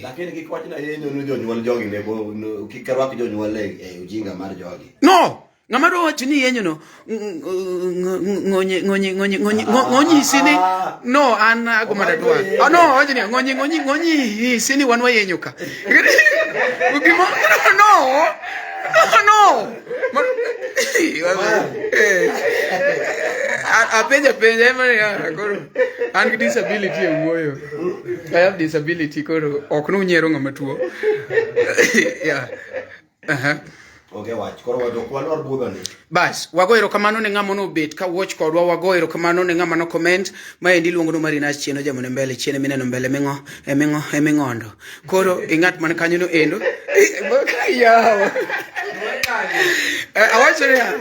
Speaker 1: Lakini kik na yeye nyo jonyuol jogi ne bo kik arwak jonyuol e ujinga mar jogi.
Speaker 2: No, ng'ama dwa wacho ni yenyo no ngonye ngonye ngonye ngonye ngonyisi ni no an ago mana dwa. Ah, no, wacho ni ngonye ngonye ngonyisi ni wan wayenyo ka. Gimo no. No, no. Apenja penja ema ni koro an gi disability e wuoyo. I have disability koro ok nunyiero ng'ama tuo. Yeah. Aha.
Speaker 1: Onge wach. Koro wadok walor budho ni.
Speaker 2: Bas, wago erokamano ne ng'ama nobet ka watch kodwa, wago erokamano ne ng'ama no comment. Maendi iluongo ni Omari Nash chien ojamone mbele, chien mineno mbele ming'o, eming'o, eming'ondo. Koro ing'at man kanyo no endo. Yawa. Awacho niya,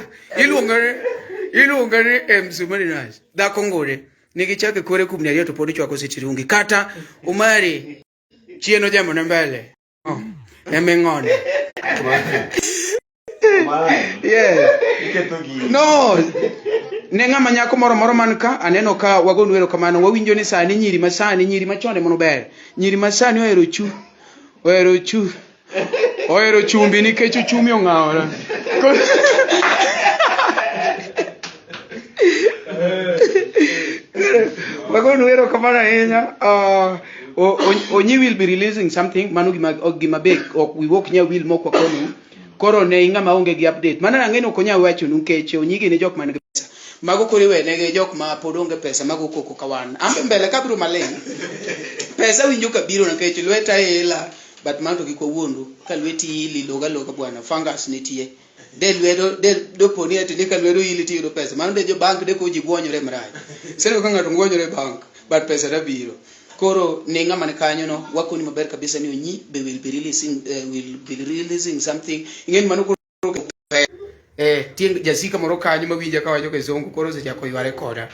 Speaker 2: iluongo ni MC Omari Nash. Dhako ngure, nigi chak e kore kubni ariyo to pod ochwako sitirungi. Kata Omari chien ojamone mbele. Oh, eming'ondo. Yeah. No. Ne ng'ama nyako moro moro man ka aneno ka wagonu erokamano wawinjo ni sani nyiri masani nyiri machon ema nober nyiri masani ohero chu ohero chu ohero chumbi nikech ochumi ong'awore wagonu erokamano ahinya. Onyi will be releasing something mano gima ok gima be ok wiwuok nya wil mok wakonu. Koro ne ng'ama onge gi update. Mano ang'e ni ok onyal wacho nikech Onyi gin jok man gi pesa. Mago koro iwene gi jok ma pod onge pesa mago koko ka wan. Ambe mbele ka biro maling. Pesa winjo ka biro nikech lweta ila but mano to kik wawuondu ka lweti ili loga loga bwana fungus nitie. De lwedo de dopo ni ati ni ka lwedo ili tiyudo pesa mano de jo bank de ko ji gwonyore marach. Seno ka ng'ato gwonyore e bank but pesa da biro. Koro ne ng'ama ni kanyo no wakoni maber kabisa ni Onyi be will be releasing will be releasing something. Ing'eni mano koro tie jasika moro kanyo mawinja kawacho kizungu koro osechako yware koda.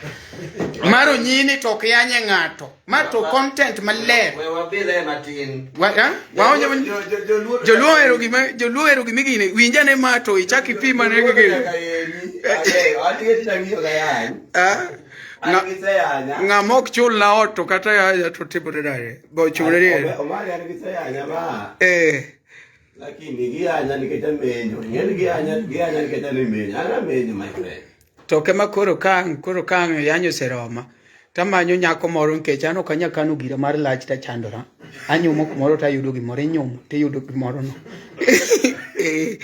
Speaker 2: Mar Onyi ni to ok yanye ng'ato. Ma to content maler.
Speaker 1: We wabidhe matin.
Speaker 2: Wa, ha? Waonjo Joluo ohero gima Joluo ohero gima igine. Winja ne ma to ichak ipima ne gi gini. Ah? Ng'ama ok chul na ot to kata yanya to timore nade? Bo chule ni. Eh.
Speaker 1: Lakini giyanya nikech amenyo. Ing'eni giyanya giyanya nikech an imenyo. An amenyo my friend.
Speaker 2: To kema koro kang koro kang yanyo oseroma. Tamanyo nyako moro nikech an ok anyal kano gira mar lach tachandora. Anyumo kumoro tayudo gimoro inyumo tiyudo gimoro no. Eh.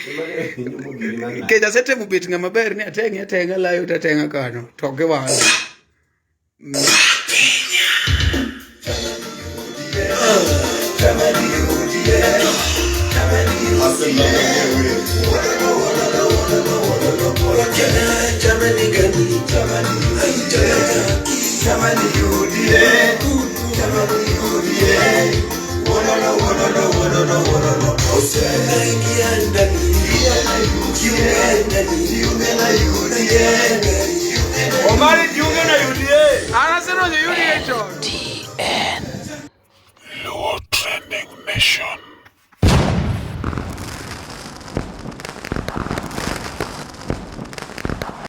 Speaker 1: Inyumo giri mar lach.
Speaker 2: Nikech asetemo bet ng'ama ber ni ateng'e ateng'a layo tateng'a kano to ok giwal.
Speaker 1: Omari jiunge na UDA.
Speaker 2: An asedonjo